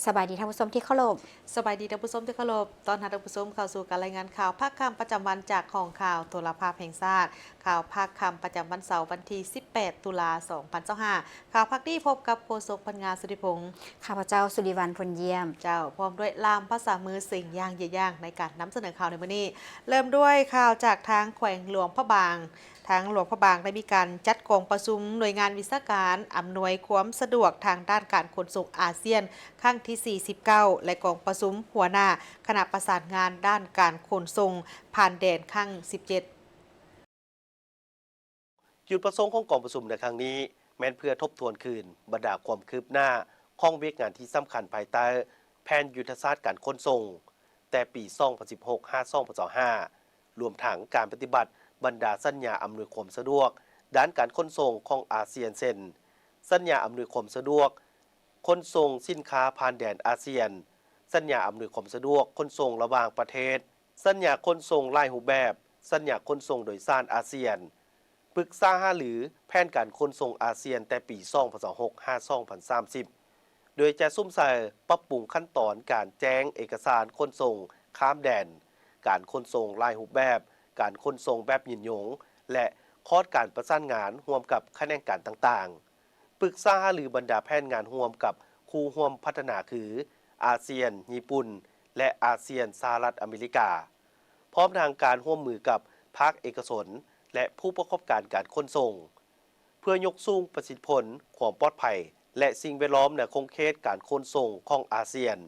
ສະບາຍດີທ່ານຜູ້ຊົມທີ່ເຄົາລົບ. ສະບາຍດີທ່ານຜູ້ຊົມທີ່ເຄົາລົບ. ຕ້ອນຮັບທ່ານຜູ້ຊົມເຂົ້າສູ່ການລາຍງານຂ່າວພາກຄ່ຳປະຈຳວັນຈາກຫ້ອງຂ່າວໂທລະພາບແຫ່ງຊາດ. ຂ່າວພາກຄ່ຳປະຈຳວັນເສົາວັນທີສິບແປດ ຕຸລາ ສອງພັນຊາວຫ້າ. ຂ່າວພາກນີ້ພົບກັບໂຄສົກພັນງາ ສຸທິພົງ. ຂ້າພະເຈົ້າ ສຸລິວັນ ພົນຢ້ຽມ. ເຈົ້າ, ພ້ອມດ້ວຍລ່າມພາສາມື ເສັງຢ່າງເຢຍຢ່າງ ໃນການນຳສະເໜີຂ່າວໃນມື້ນີ້. ເລີ່ມດ້ວຍຂ່າວຈາກທາງແຂວງຫຼວງພະບາງ. ທາງຫຼວງພະບາງໄດ້ມີການຈັດກອງປະຊຸມໜ່ວຍງານວິຊາການອຳນວຍຄວາມສະດວກທາງດ້ານການຂົນສົ່ງອາຊຽນ ຄັ້ງທີສີ່ສິບເກົ້າ ແລະ ກອງປະຊຸມຫົວໜ້າຄະນະປະສານງານດ້ານການຂົນສົ່ງຜ່ານແດນຄັ້ງສິບເຈັດ. ຈຸດປະສົງຂອງກອງປະຊຸມໃນຄັ້ງນີ້ ແມ່ນເພື່ອທົບທວນຄືນບັນດາຄວາມຄືບໜ້າຂອງວຽກງານທີ່ສຳຄັນພາຍໃຕ້ແຜນຍຸດທະສາດການຂົນສົ່ງ ແຕ່ປີສອງພັນສິບຫົກ ຫາ ສອງພັນຊາວຫ້າ ລວມທັງການປະຕິບັດບັນດາສັນຍາອຳນວຍຄວາມສະດວກດ້ານການຂົນສົ່ງຂອງອາຊຽນ ເຊັ່ນ ສັນຍາອຳນວຍຄວາມສະດວກຂົນສົ່ງສິນຄ້າຜ່ານແດນອາຊຽນ, ສັນຍາອຳນວຍຄວາມສະດວກຂົນສົ່ງລະຫວ່າງປະເທດ, ສັນຍາຂົນສົ່ງຫຼາຍຮູບແບບ, ສັນຍາຂົນສົ່ງໂດຍສານອາຊຽນ, ປຶກສາຫາລືແຜນການຂົນສົ່ງອາຊຽນແຕ່ປີສອງພັນຊາວຫົກ ຫາ ສອງພັນສາມສິບ ໂດຍຈະສຸມໃສ່ປັບປຸງຂັ້ນຕອນການແຈ້ງເອກະສານຂົນສົ່ງຂ້າມແດນ, ການຂົນສົ່ງຫຼາຍຮູບແບບ, ການຂົນສົ່ງແບບຍືນຍົງ ແລະ ຂອດການປະສານງານຮ່ວມກັບຂະແໜງການຕ່າງໆ, ປຶກສາຫາລືບັນດາແຜນງານຮ່ວມກັບຄູ່ຮ່ວມພັດທະນາຄື ອາຊຽນ, ຍີ່ປຸ່ນ ແລະ ອາຊຽນ, ສະຫະລັດອາເມລິກາ, ພ້ອມທັງການຮ່ວມມືກັບພາກເອກະຊົນ ແລະ ຜູ້ປະກອບການການຂົນສົ່ງ. ເພື່ອຍົກສູງປະສິດທິຜົນ, ຄວາມປອດໄພ ແລະ ສິ່ງແວດລ້ອມໃນຂົງເຂດການຂົນສົ່ງຂອງອາຊຽນ.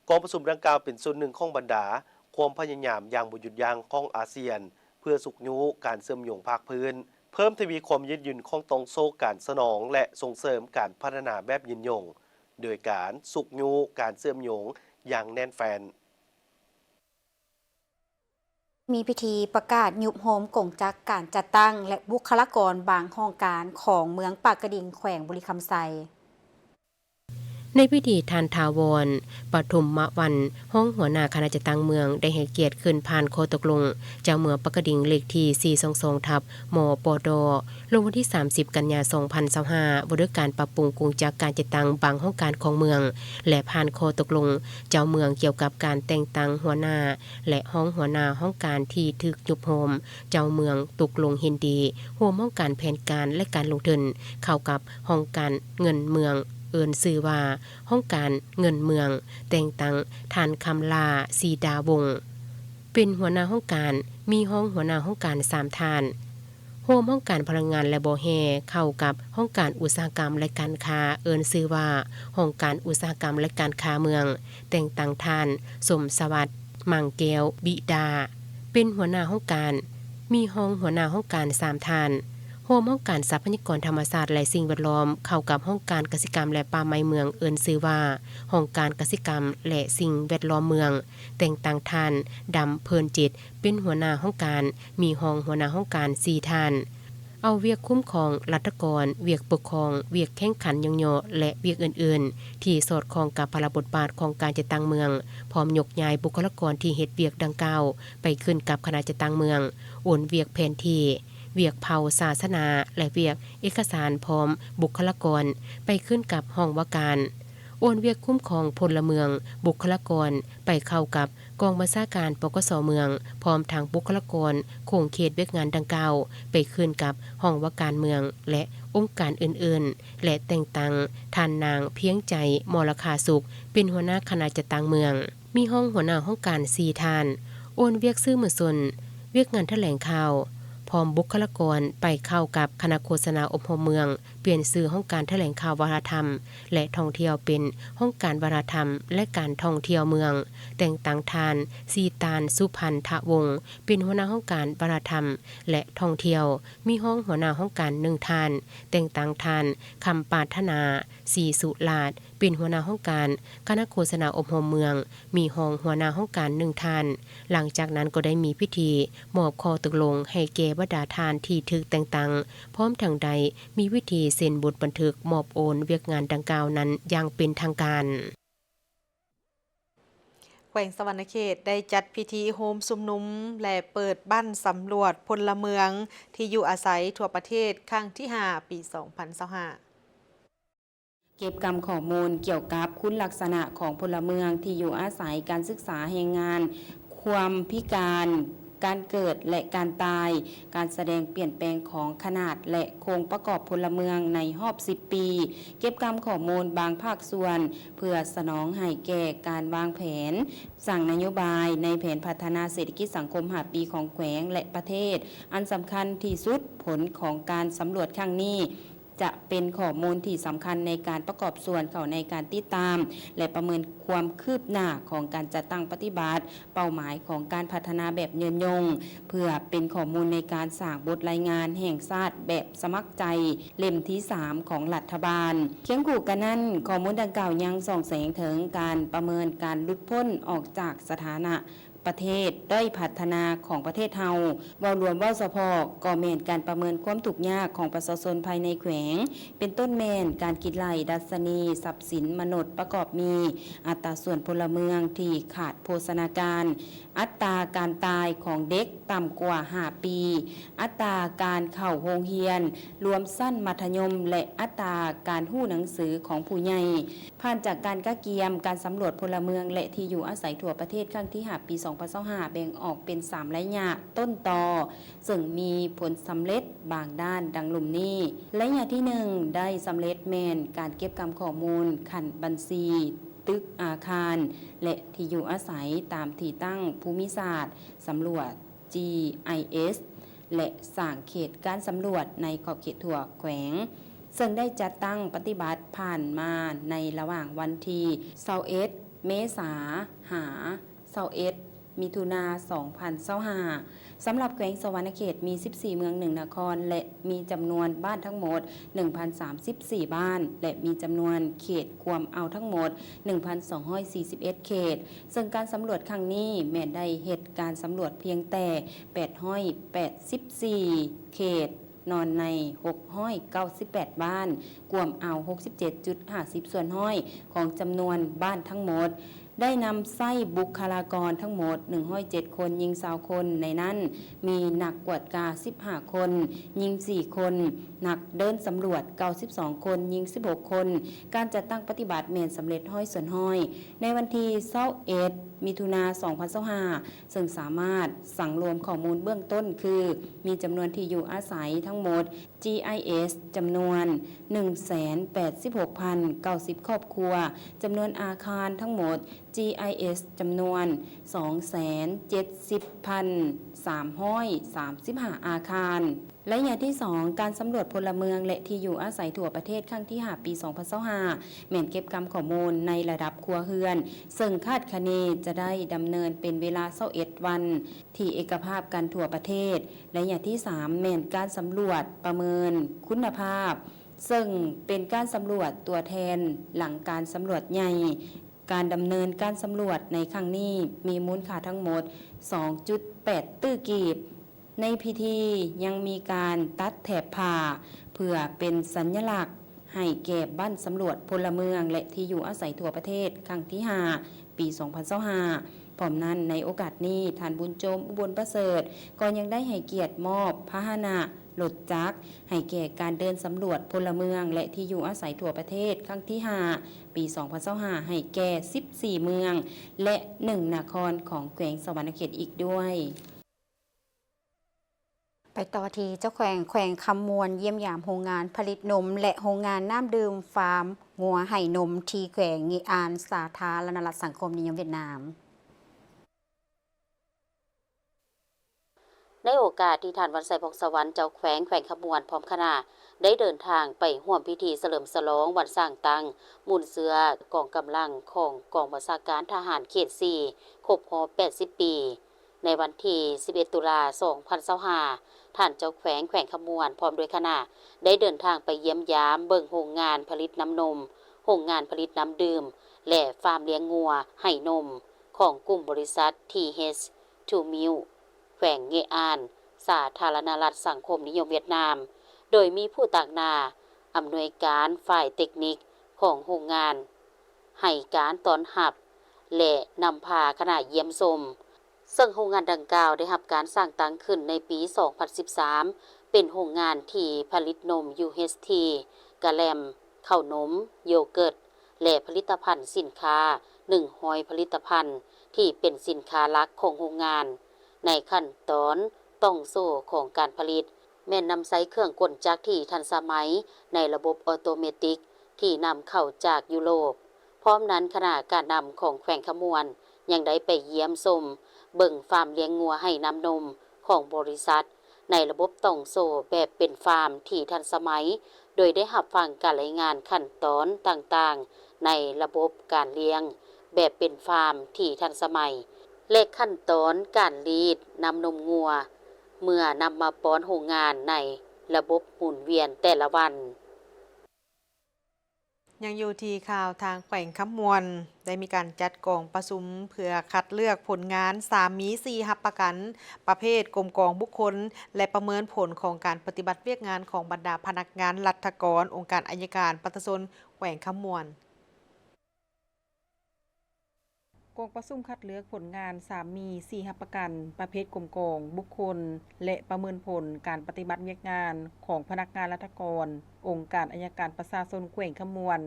ກອງປະຊຸມດັ່ງກ່າວເປັນສ່ວນໜຶ່ງຂອງບັນດາຄວາມພະຍາຍາມຢ່າງບໍ່ຢຸດຢັ້ງຂອງອາຊຽນ ເພື່ອຊຸກຍູ້ການເຊື່ອມໂຍງພາກພື້ນ, ເພີ່ມທະວີຄວາມຍືດຫຍຸ່ນຂອງຕ່ອງໂສ້ການສະໜອງ ແລະ ສົ່ງເສີມການພັດທະນາແບບຍືນຍົງ ໂດຍການຊຸກຍູ້ການເຊື່ອມໂຍງຢ່າງແໜ້ນແຟ້ນ. ມີພິທີປະກາດຍຸບໂຮມກົງຈັກການຈັດຕັ້ງ ແລະ ບຸກຄະລາກອນບາງຫ້ອງການຂອງເມືອງປາກກະດິງ ແຂວງບໍລິຄຳໄຊ. ໃນພິທີ ທ່ານ ຖາວອນ ປະທຸມມະວັນ ຮອງຫົວໜ້າຄະນະຈັດຕັ້ງເມືອງ ໄດ້ໃຫ້ກຽດຂຶ້ນຜ່ານຂໍ້ຕົກລົງເຈົ້າເມືອງປາກກະດິງ ເລກທີສີ່ສອງສອງ ທັບ ມປດ ລົງວັນທີສາມສິບ ກັນຍາ ສອງພັນຊາວຫ້າ ວ່າດ້ວຍການປັບປຸງກົງຈັກການຈັດຕັ້ງບາງຫ້ອງການຂອງເມືອງ ແລະ ຜ່ານຂໍ້ຕົກລົງເຈົ້າເມືອງກ່ຽວກັບການແຕ່ງຕັ້ງຫົວໜ້າ ແລະ ຮອງຫົວໜ້າຫ້ອງການທີ່ຖືກຍຸບໂຮມ. ເຈົ້າເມືອງຕົກລົງເຫັນດີຮ່ວມຫ້ອງການແຜນການ ແລະ ການລົງທຶນ ເຂົ້າກັບຫ້ອງການເງິນເມືອງ, ເອີ້ນຊື່ວ່າຫ້ອງການເງິນເມືອງ, ແຕ່ງຕັ້ງທ່ານ ຄຳຫຼ້າ ສີດາວົງ ເປັນຫົວໜ້າຫ້ອງການ, ມີຮອງຫົວໜ້າຫ້ອງການສາມທ່ານ. ຮ່ວມຫ້ອງການພະລັງງານ ແລະ ບໍ່ແຮ່ ເຂົ້າກັບຫ້ອງການອຸດສາຫະກຳ ແລະ ການຄ້າ, ເອີ້ນຊື່ວ່າຫ້ອງການອຸດສາຫະກຳ ແລະ ການຄ້າເມືອງ, ແຕ່ງຕັ້ງທ່ານ ສົມສະຫວັດ ມັງແກ້ວ ບິດາ ເປັນຫົວໜ້າຫ້ອງການ, ມີຮອງຫົວໜ້າຫ້ອງການສາມທ່ານ. ຮ່ວມຫ້ອງການຊັບພະຍາກອນທຳມະຊາດ ແລະ ສິ່ງແວດລ້ອມ ເຂົ້າກັບຫ້ອງການກະສິກຳ ແລະ ປ່າໄມ້ເມືອງ, ເອີ້ນຊື່ວ່າຫ້ອງການກະສິກຳ ແລະ ສິ່ງແວດລ້ອມເມືອງ, ແຕ່ງຕັ້ງທ່ານ ດຳ ເພີນຈິດ ເປັນຫົວໜ້າຫ້ອງການ, ມີຮອງຫົວໜ້າຫ້ອງການສີ່ທ່ານ. ເອົາວຽກຄຸ້ມຄອງລັດຖະກອນ, ວຽກປົກຄອງ, ວຽກແຂ່ງຂັນຍ້ອງຍໍ ແລະ ວຽກອື່ນໆ ທີ່ສອດຄ່ອງກັບພາລະບົດບາດຂອງການຈັດຕັ້ງເມືອງ, ພ້ອມຍົກຍ້າຍບຸກຄະລາກອນທີ່ເຮັດວຽກດັ່ງກ່າວໄປຂຶ້ນກັບຄະນະຈັດຕັ້ງເມືອງ, ໂອນວຽກແຜນທີ່, ວຽກເຜົ່າສາສະໜາ ແລະ ວຽກເອກະສານພ້ອມບຸກຄະລາກອນໄປຂຶ້ນກັບຫ້ອງວ່າການ, ໂອນວຽກຄຸ້ມຄອງພົນລະເມືອງ, ບຸກຄະລາກອນໄປເຂົ້າກັບ ກອງບັນຊາການ ປກສ ເມືອງ, ພ້ອມທັງບຸກຄະລາກອນຂົງເຂດວຽກງານດັ່ງກ່າວໄປຂຶ້ນກັບຫ້ອງວ່າການເມືອງ ແລະ ອົງການອື່ນໆ ແລະ ແຕ່ງຕັ້ງທ່ານນາງ ພຽງໃຈ ມໍລະຄາສຸກ ເປັນຫົວໜ້າຄະນະຈັດຕັ້ງເມືອງ, ມີຮອງຫົວໜ້າຫ້ອງການສີ່ທ່ານ. ໂອນວຽກສື່ມວນຊົນ, ວຽກງານຖະແຫຼງຂ່າວ ພ້ອມບຸກຄະລາກອນໄປເຂົ້າກັບຄະນະໂຄສະນາອົບຮົມເມືອງ, ປ່ຽນຊື່ຫ້ອງການຖະແຫຼງຂ່າວວັດທະນະທຳ ແລະ ທ່ອງທ່ຽວເປັນຫ້ອງການວັດທະນະທຳ ແລະ ການທ່ອງທ່ຽວເມືອງ, ແຕ່ງຕັ້ງທ່ານ ສີຕານ ສຸພັນທະວົງ ເປັນຫົວໜ້າຫ້ອງການວັດທະນະທຳ ແລະ ທ່ອງທ່ຽວ, ມີຮອງຫົວໜ້າຫ້ອງການໜຶ່ງທ່ານ, ແຕ່ງຕັ້ງທ່ານ ຄຳປາດຖະໜາ ສີສຸລາດ ເປັນຫົວໜ້າຫ້ອງການຄະນະໂຄສະນາອົບຮົມເມືອງ, ມີຮອງຫົວໜ້າຫ້ອງການໜຶ່ງທ່ານ. ຫຼັງຈາກນັ້ນກໍໄດ້ມີພິທີມອບຂໍ້ຕົກລົງໃຫ້ແກ່ບັນດາທ່ານທີ່ຖືກແຕ່ງຕັ້ງ, ພ້ອມທັງໄດ້ມີພິທີເຊັນບົດບັນທຶກມອບໂອນວຽກງານດັ່ງກ່າວນັ້ນຢ່າງເປັນທາງການ. ແຂວງສະຫວັນນະເຂດໄດ້ຈັດພິທີໂຮມຊຸມນຸມ ແລະ ເປີດບັ້ນສຳຫຼວດພົນລະເມືອງທີ່ຢູ່ອາໄສທົ່ວປະເທດ ຄັ້ງທີຫ້າ ປີສອງພັນຊາວຫ້າ. ເກັບກຳຂໍ້ມູນກ່ຽວກັບຄຸນລັກສະນະຂອງພົນລະເມືອງ, ທີ່ຢູ່ອາໄສ, ການສຶກສາ, ແຮງງານ, ຄວາມພິການ, ການເກີດ ແລະ ການຕາຍ, ການສະແດງປ່ຽນແປງຂອງຂະໜາດ ແລະ ໂຄງປະກອບພົນລະເມືອງໃນຮອບສິບປີ, ເກັບກຳຂໍ້ມູນບາງພາກສ່ວນ ເພື່ອສະໜອງໃຫ້ແກ່ການວາງແຜນສ້າງນະໂຍບາຍໃນແຜນພັດທະນາເສດຖະກິດສັງຄົມຫ້າປີຂອງແຂວງ ແລະ ປະເທດ. ອັນສຳຄັນທີ່ສຸດ, ຜົນຂອງການສຳຫຼວດຄັ້ງນີ້ ຈະເປັນຂໍ້ມູນທີ່ສຳຄັນໃນການປະກອບສ່ວນເຂົ້າໃນການຕິດຕາມ ແລະ ປະເມີນຄວາມຄືບໜ້າຂອງການຈັດຕັ້ງປະຕິບັດເປົ້າໝາຍຂອງການພັດທະນາແບບຍືນຍົງ, ເພື່ອເປັນຂໍ້ມູນໃນການສ້າງບົດລາຍງານແຫ່ງຊາດແບບສະໝັກໃຈເຫຼັ້ມທີສາມຂອງລັດຖະບານ. ຄຽງຄູ່ກັນນັ້ນ, ຂໍ້ມູນດັ່ງກ່າວຍັງສ່ອງແສງເຖິງການປະເມີນການຫຼຸດພົ້ນອອກຈາກສະຖານະ ປະເທດດ້ອຍພັດທະນາຂອງປະເທດເຮົາ. ເວົ້າລວມເວົ້າສະເພາະກໍແມ່ນການປະເມີນຄວາມທຸກຍາກຂອງປະຊາຊົນພາຍໃນແຂວງ, ເປັນຕົ້ນແມ່ນການຄິດໄລ່ດັດຊະນີຊັບສິນມະນຸດປະກອບມີ, ອັດຕາສ່ວນພົນລະເມືອງທີ່ຂາດໂພຊະນາການ, ອັດຕາການຕາຍຂອງເດັກຕ່ຳກວ່າຫ້າປີ, ອັດຕາການເຂົ້າໂຮງຮຽນລວມຊັ້ນມັດທະຍົມ ແລະ ອັດຕາການຮູ້ໜັງສືຂອງຜູ້ໃຫຍ່. ຜ່ານຈາກການກະກຽມການສຳຫຼວດພົນລະເມືອງ ແລະ ທີ່ຢູ່ອາໄສທົ່ວປະເທດຄັ້ງທີຫ້າ ປີສອງພັນຊາວຫ້າ ແບ່ງອອກເປັນສາມໄລຍະຕົ້ນຕໍ, ເຊິ່ງມີຜົນສຳເລັດບາງດ້ານດັ່ງລຸ່ມນີ້. ໄລຍະທີໜຶ່ງ ໄດ້ສຳເລັດແມ່ນການເກັບກຳຂໍ້ມູນຂັ້ນບັນຊີ, ຕຶກອາຄານ ແລະ ທີ່ຢູ່ອາໄສຕາມທີ່ຕັ້ງພູມິສາດສຳຫຼວດ ຈີໄອເອສ ແລະ ສ້າງເຂດການສຳຫຼວດໃນຂອບເຂດທົ່ວແຂວງ, ເຊິ່ງໄດ້ຈັດຕັ້ງປະຕິບັດຜ່ານມາໃນລະຫວ່າງວັນທີຊາວເອັດ ເມສາ ຫາ ຊາວເອັດ ມິຖຸນາ ສອງພັນຊາວຫ້າ. ສຳລັບແຂວງສະຫວັນນະເຂດມີສິບສີ່ເມືອງ ໜຶ່ງນະຄອນ ແລະ ມີຈຳນວນບ້ານທັງໝົດໜຶ່ງພັນສາມສິບສີ່ບ້ານ ແລະ ມີຈຳນວນເຂດກວມເອົາທັງໝົດໜຶ່ງພັນສອງຮ້ອຍສີ່ສິບເອັດເຂດ, ເຊິ່ງການສຳຫຼວດຄັ້ງນີ້ແມ່ນໄດ້ເຮັດການສຳຫຼວດພຽງແຕ່ແປດຮ້ອຍແປດສິບສີ່ເຂດ ນອນໃນຫົກຮ້ອຍເກົ້າສິບແປດບ້ານ, ກວມເອົາຫົກສິບເຈັດຈຸດຫ້າສິບສ່ວນຮ້ອຍຂອງຈຳນວນບ້ານທັງໝົດ. ໄດ້ນຳໃຊ້ບຸກຄະລາກອນທັງໝົດໜຶ່ງຮ້ອຍເຈັດຄົນ, ຍິງຊາວຄົນ, ໃນນັ້ນມີນັກກວດກາສິບຫ້າຄົນ, ຍິງສີ່ຄົນ, ນັກເດີນສຳຫຼວດເກົ້າສິບສອງຄົນ, ຍິງສິບຫົກຄົນ. ການຈັດຕັ້ງປະຕິບັດແມ່ນສຳເລັດຮ້ອຍສ່ວນຮ້ອຍ. ໃນວັນທີຊາວເອັດ ມິຖຸນາ ສອງພັນຊາວຫ້າ ເຊິ່ງສາມາດສັງລວມຂໍ້ມູນເບື້ອງຕົ້ນຄື ມີຈຳນວນທີ່ຢູ່ອາໄສທັງໝົດ ຈີໄອເອສ ຈຳນວນໜຶ່ງແສນແປດສິບຫົກພັນເກົ້າສິບຄອບຄົວ, ຈຳນວນອາຄານທັງໝົດ ຈີໄອເອສ ຈຳນວນສອງແສນເຈັດສິບພັນສາມຮ້ອຍສາມສິບຫ້າອາຄານ. ໄລຍະທີສອງ ການສຳຫຼວດພົນລະເມືອງ ແລະ ທີ່ຢູ່ອາໄສທົ່ວປະເທດຄັ້ງທີຫ້າ ປີສອງພັນຊາວຫ້າ ແມ່ນເກັບກຳຂໍ້ມູນໃນລະດັບຄົວເຮືອນ, ເຊິ່ງຄາດຄະເນຈະໄດ້ດຳເນີນເປັນເວລາຊາວເອັດວັນ ທີ່ເອກະພາບກັນທົ່ວປະເທດ. ໄລຍະທີສາມ ແມ່ນການສຳຫຼວດປະເມີນຄຸນນະພາບ, ເຊິ່ງເປັນການສຳຫຼວດຕົວແທນຫຼັງການສຳຫຼວດໃຫຍ່. ການດຳເນີນການສຳຫຼວດໃນຄັ້ງນີ້ມີມູນຄ່າທັງໝົດສອງຈຸດແປດຕື້ກີບ. ໃນພິທີຍັງມີການຕັດແຖບຜ້າ ເພື່ອເປັນສັນຍະລັກໃຫ້ແກ່ບັ້ນສຳຫຼວດພົນລະເມືອງ ແລະ ທີ່ຢູ່ອາໄສທົ່ວປະເທດ ຄັ້ງທີຫ້າ ປີສອງພັນຊາວຫ້າ. ພ້ອມນັ້ນ, ໃນໂອກາດນີ້, ທ່ານ ບຸນໂຈມ ອຸບົນປະເສີດ ກໍຍັງໄດ້ໃຫ້ກຽດມອບພາຫະນະລົດຈັກ ໃຫ້ແກ່ການເດີນສຳຫຼວດພົນລະເມືອງ ແລະ ທີ່ຢູ່ອາໄສທົ່ວປະເທດ ຄັ້ງທີຫ້າ ປີສອງພັນຊາວຫ້າ ໃຫ້ແກ່ສິບສີ່ເມືອງ ແລະ ໜຶ່ງນະຄອນຂອງແຂວງສະຫວັນນະເຂດອີກດ້ວຍ. ໄປຕໍ່ທີ່ເຈົ້າແຂວງແຂວງຄຳມ່ວນ ຢ້ຽມຢາມໂຮງງານຜະລິດນົມ ແລະ ໂຮງງານນ້ຳດື່ມຟາມງົວໄຮ່ນົມ ທີ່ແຂວງເງອານ ສາທາລະນະລັດສັງຄົມນິຍົມຫວຽດນາມ. ໃນໂອກາດທີ່ທ່ານ ວັນໄຊ ຜ່ອງສະຫວັນ ເຈົ້າແຂວງແຂວງຄຳມ່ວນ ພ້ອມຄະນະ ໄດ້ເດີນທາງໄປຮ່ວມພິທີສະເຫຼີມສະຫຼອງວັນສ້າງຕັ້ງມູນເຊື້ອກອງກຳລັງຂອງກອງບັນຊາການທະຫານເຂດສີ່ ຄົບຮອບແປດສິບປີ. ໃນວັນທີສິບເອັດ ຕຸລາ ສອງພັນຊາວຫ້າ ທ່ານເຈົ້າແຂວງແຂວງຄຳມ່ວນ ພ້ອມດ້ວຍຄະນະ ໄດ້ເດີນທາງໄປຢ້ຽມຢາມເບິ່ງໂຮງງານຜະລິດນ້ຳນົມ, ໂຮງງານຜະລິດນ້ຳດື່ມ ແລະ ຟາມລ້ຽງງົວໄຮ່ນົມ ຂອງກຸ່ມບໍລິສັດ ທີເອັດ ທູມິວ ແຂວງເງອານ ສາທາລະນະລັດສັງຄົມນິຍົມຫວຽດນາມ, ໂດຍມີຜູ້ຕາງໜ້າອຳນວຍການຝ່າຍເຕັກນິກຂອງໂຮງງານໃຫ້ການຕ້ອນຮັບ ແລະ ນຳພາຄະນະຢ້ຽມຊົມ. ເຊິ່ງໂຮງງານດັ່ງກ່າວໄດ້ຮັບການສ້າງຕັ້ງຂຶ້ນໃນປີສອງພັນສິບສາມ ເປັນໂຮງງານທີ່ຜະລິດນົມ ຢູເອັດທີ ກາແລັມ ເຂົ້າໜົມ, ໂຢເກີດ ແລະ ຜະລິດຕະພັນສິນຄ້າ ໜຶ່ງຮ້ອຍ ຜະລິດຕະພັນ ທີ່ເປັນສິນຄ້າຫຼັກຂອງໂຮງງານ. ໃນຂັ້ນຕອນຕ່ອງໂສ້ຂອງການຜະລິດ ແມ່ນນຳໃຊ້ເຄື່ອງກົນຈັກທີ່ທັນສະໄໝ ໃນລະບົບອໍໂຕເມຕິກ ທີ່ນຳເຂົ້າຈາກຢູໂຣບ. ພ້ອມນັ້ນ, ຄະນະການນຳຂອງແຂວງຄຳມ່ວນ ຍັງໄດ້ໄປຢ້ຽມຊົມເບິ່ງຟາມລ້ຽງງົວໃຫ້ນ້ຳນົມຂອງບໍລິສັດ ໃນລະບົບຕ່ອງໂສ້ແບບເປັນຟາມທີ່ທັນສະໄໝ, ໂດຍໄດ້ຮັບຟັງການລາຍງານຂັ້ນຕອນຕ່າງໆ ໃນລະບົບການລ້ຽງແບບເປັນຟາມທີ່ທັນສະໄໝ ແລະ ຂັ້ນຕອນການລີດນ້ຳນົມງົວ ເມື່ອນຳມາປ້ອນໂຮງງານໃນລະບົບໝູນວຽນແຕ່ລະວັນ. ຍັງຢູ່ທີ່ຂ່າວທາງແຂວງຄຳມ່ວນ ໄດ້ມີການຈັດກອງປະຊຸມເພື່ອຄັດເລືອກຜົນງານສາມມີສີ່ຮັບປະກັນ ປະເພດກົມກອງບຸກຄົນ ແລະ ປະເມີນຜົນຂອງການປະຕິບັດວຽກງານຂອງບັນດາພະນັກງານລັດຖະກອນ ອົງການໄອຍະການ ປະຊາຊົນແຂວງຄຳມ່ວນ. ກອງປະຊຸມຄັດເລືອກຜົນງານສາມມີສີ່ຮັບປະກັນ ປະເພດກົມກອງບຸກຄົນ ແລະ ປະເມີນຜົນການປະຕິບັດວຽກງານຂອງພະນັກງານລັດຖະກອນ ອົງການໄອຍະການປະຊາຊົນແຂວງຄຳມ່ວນ.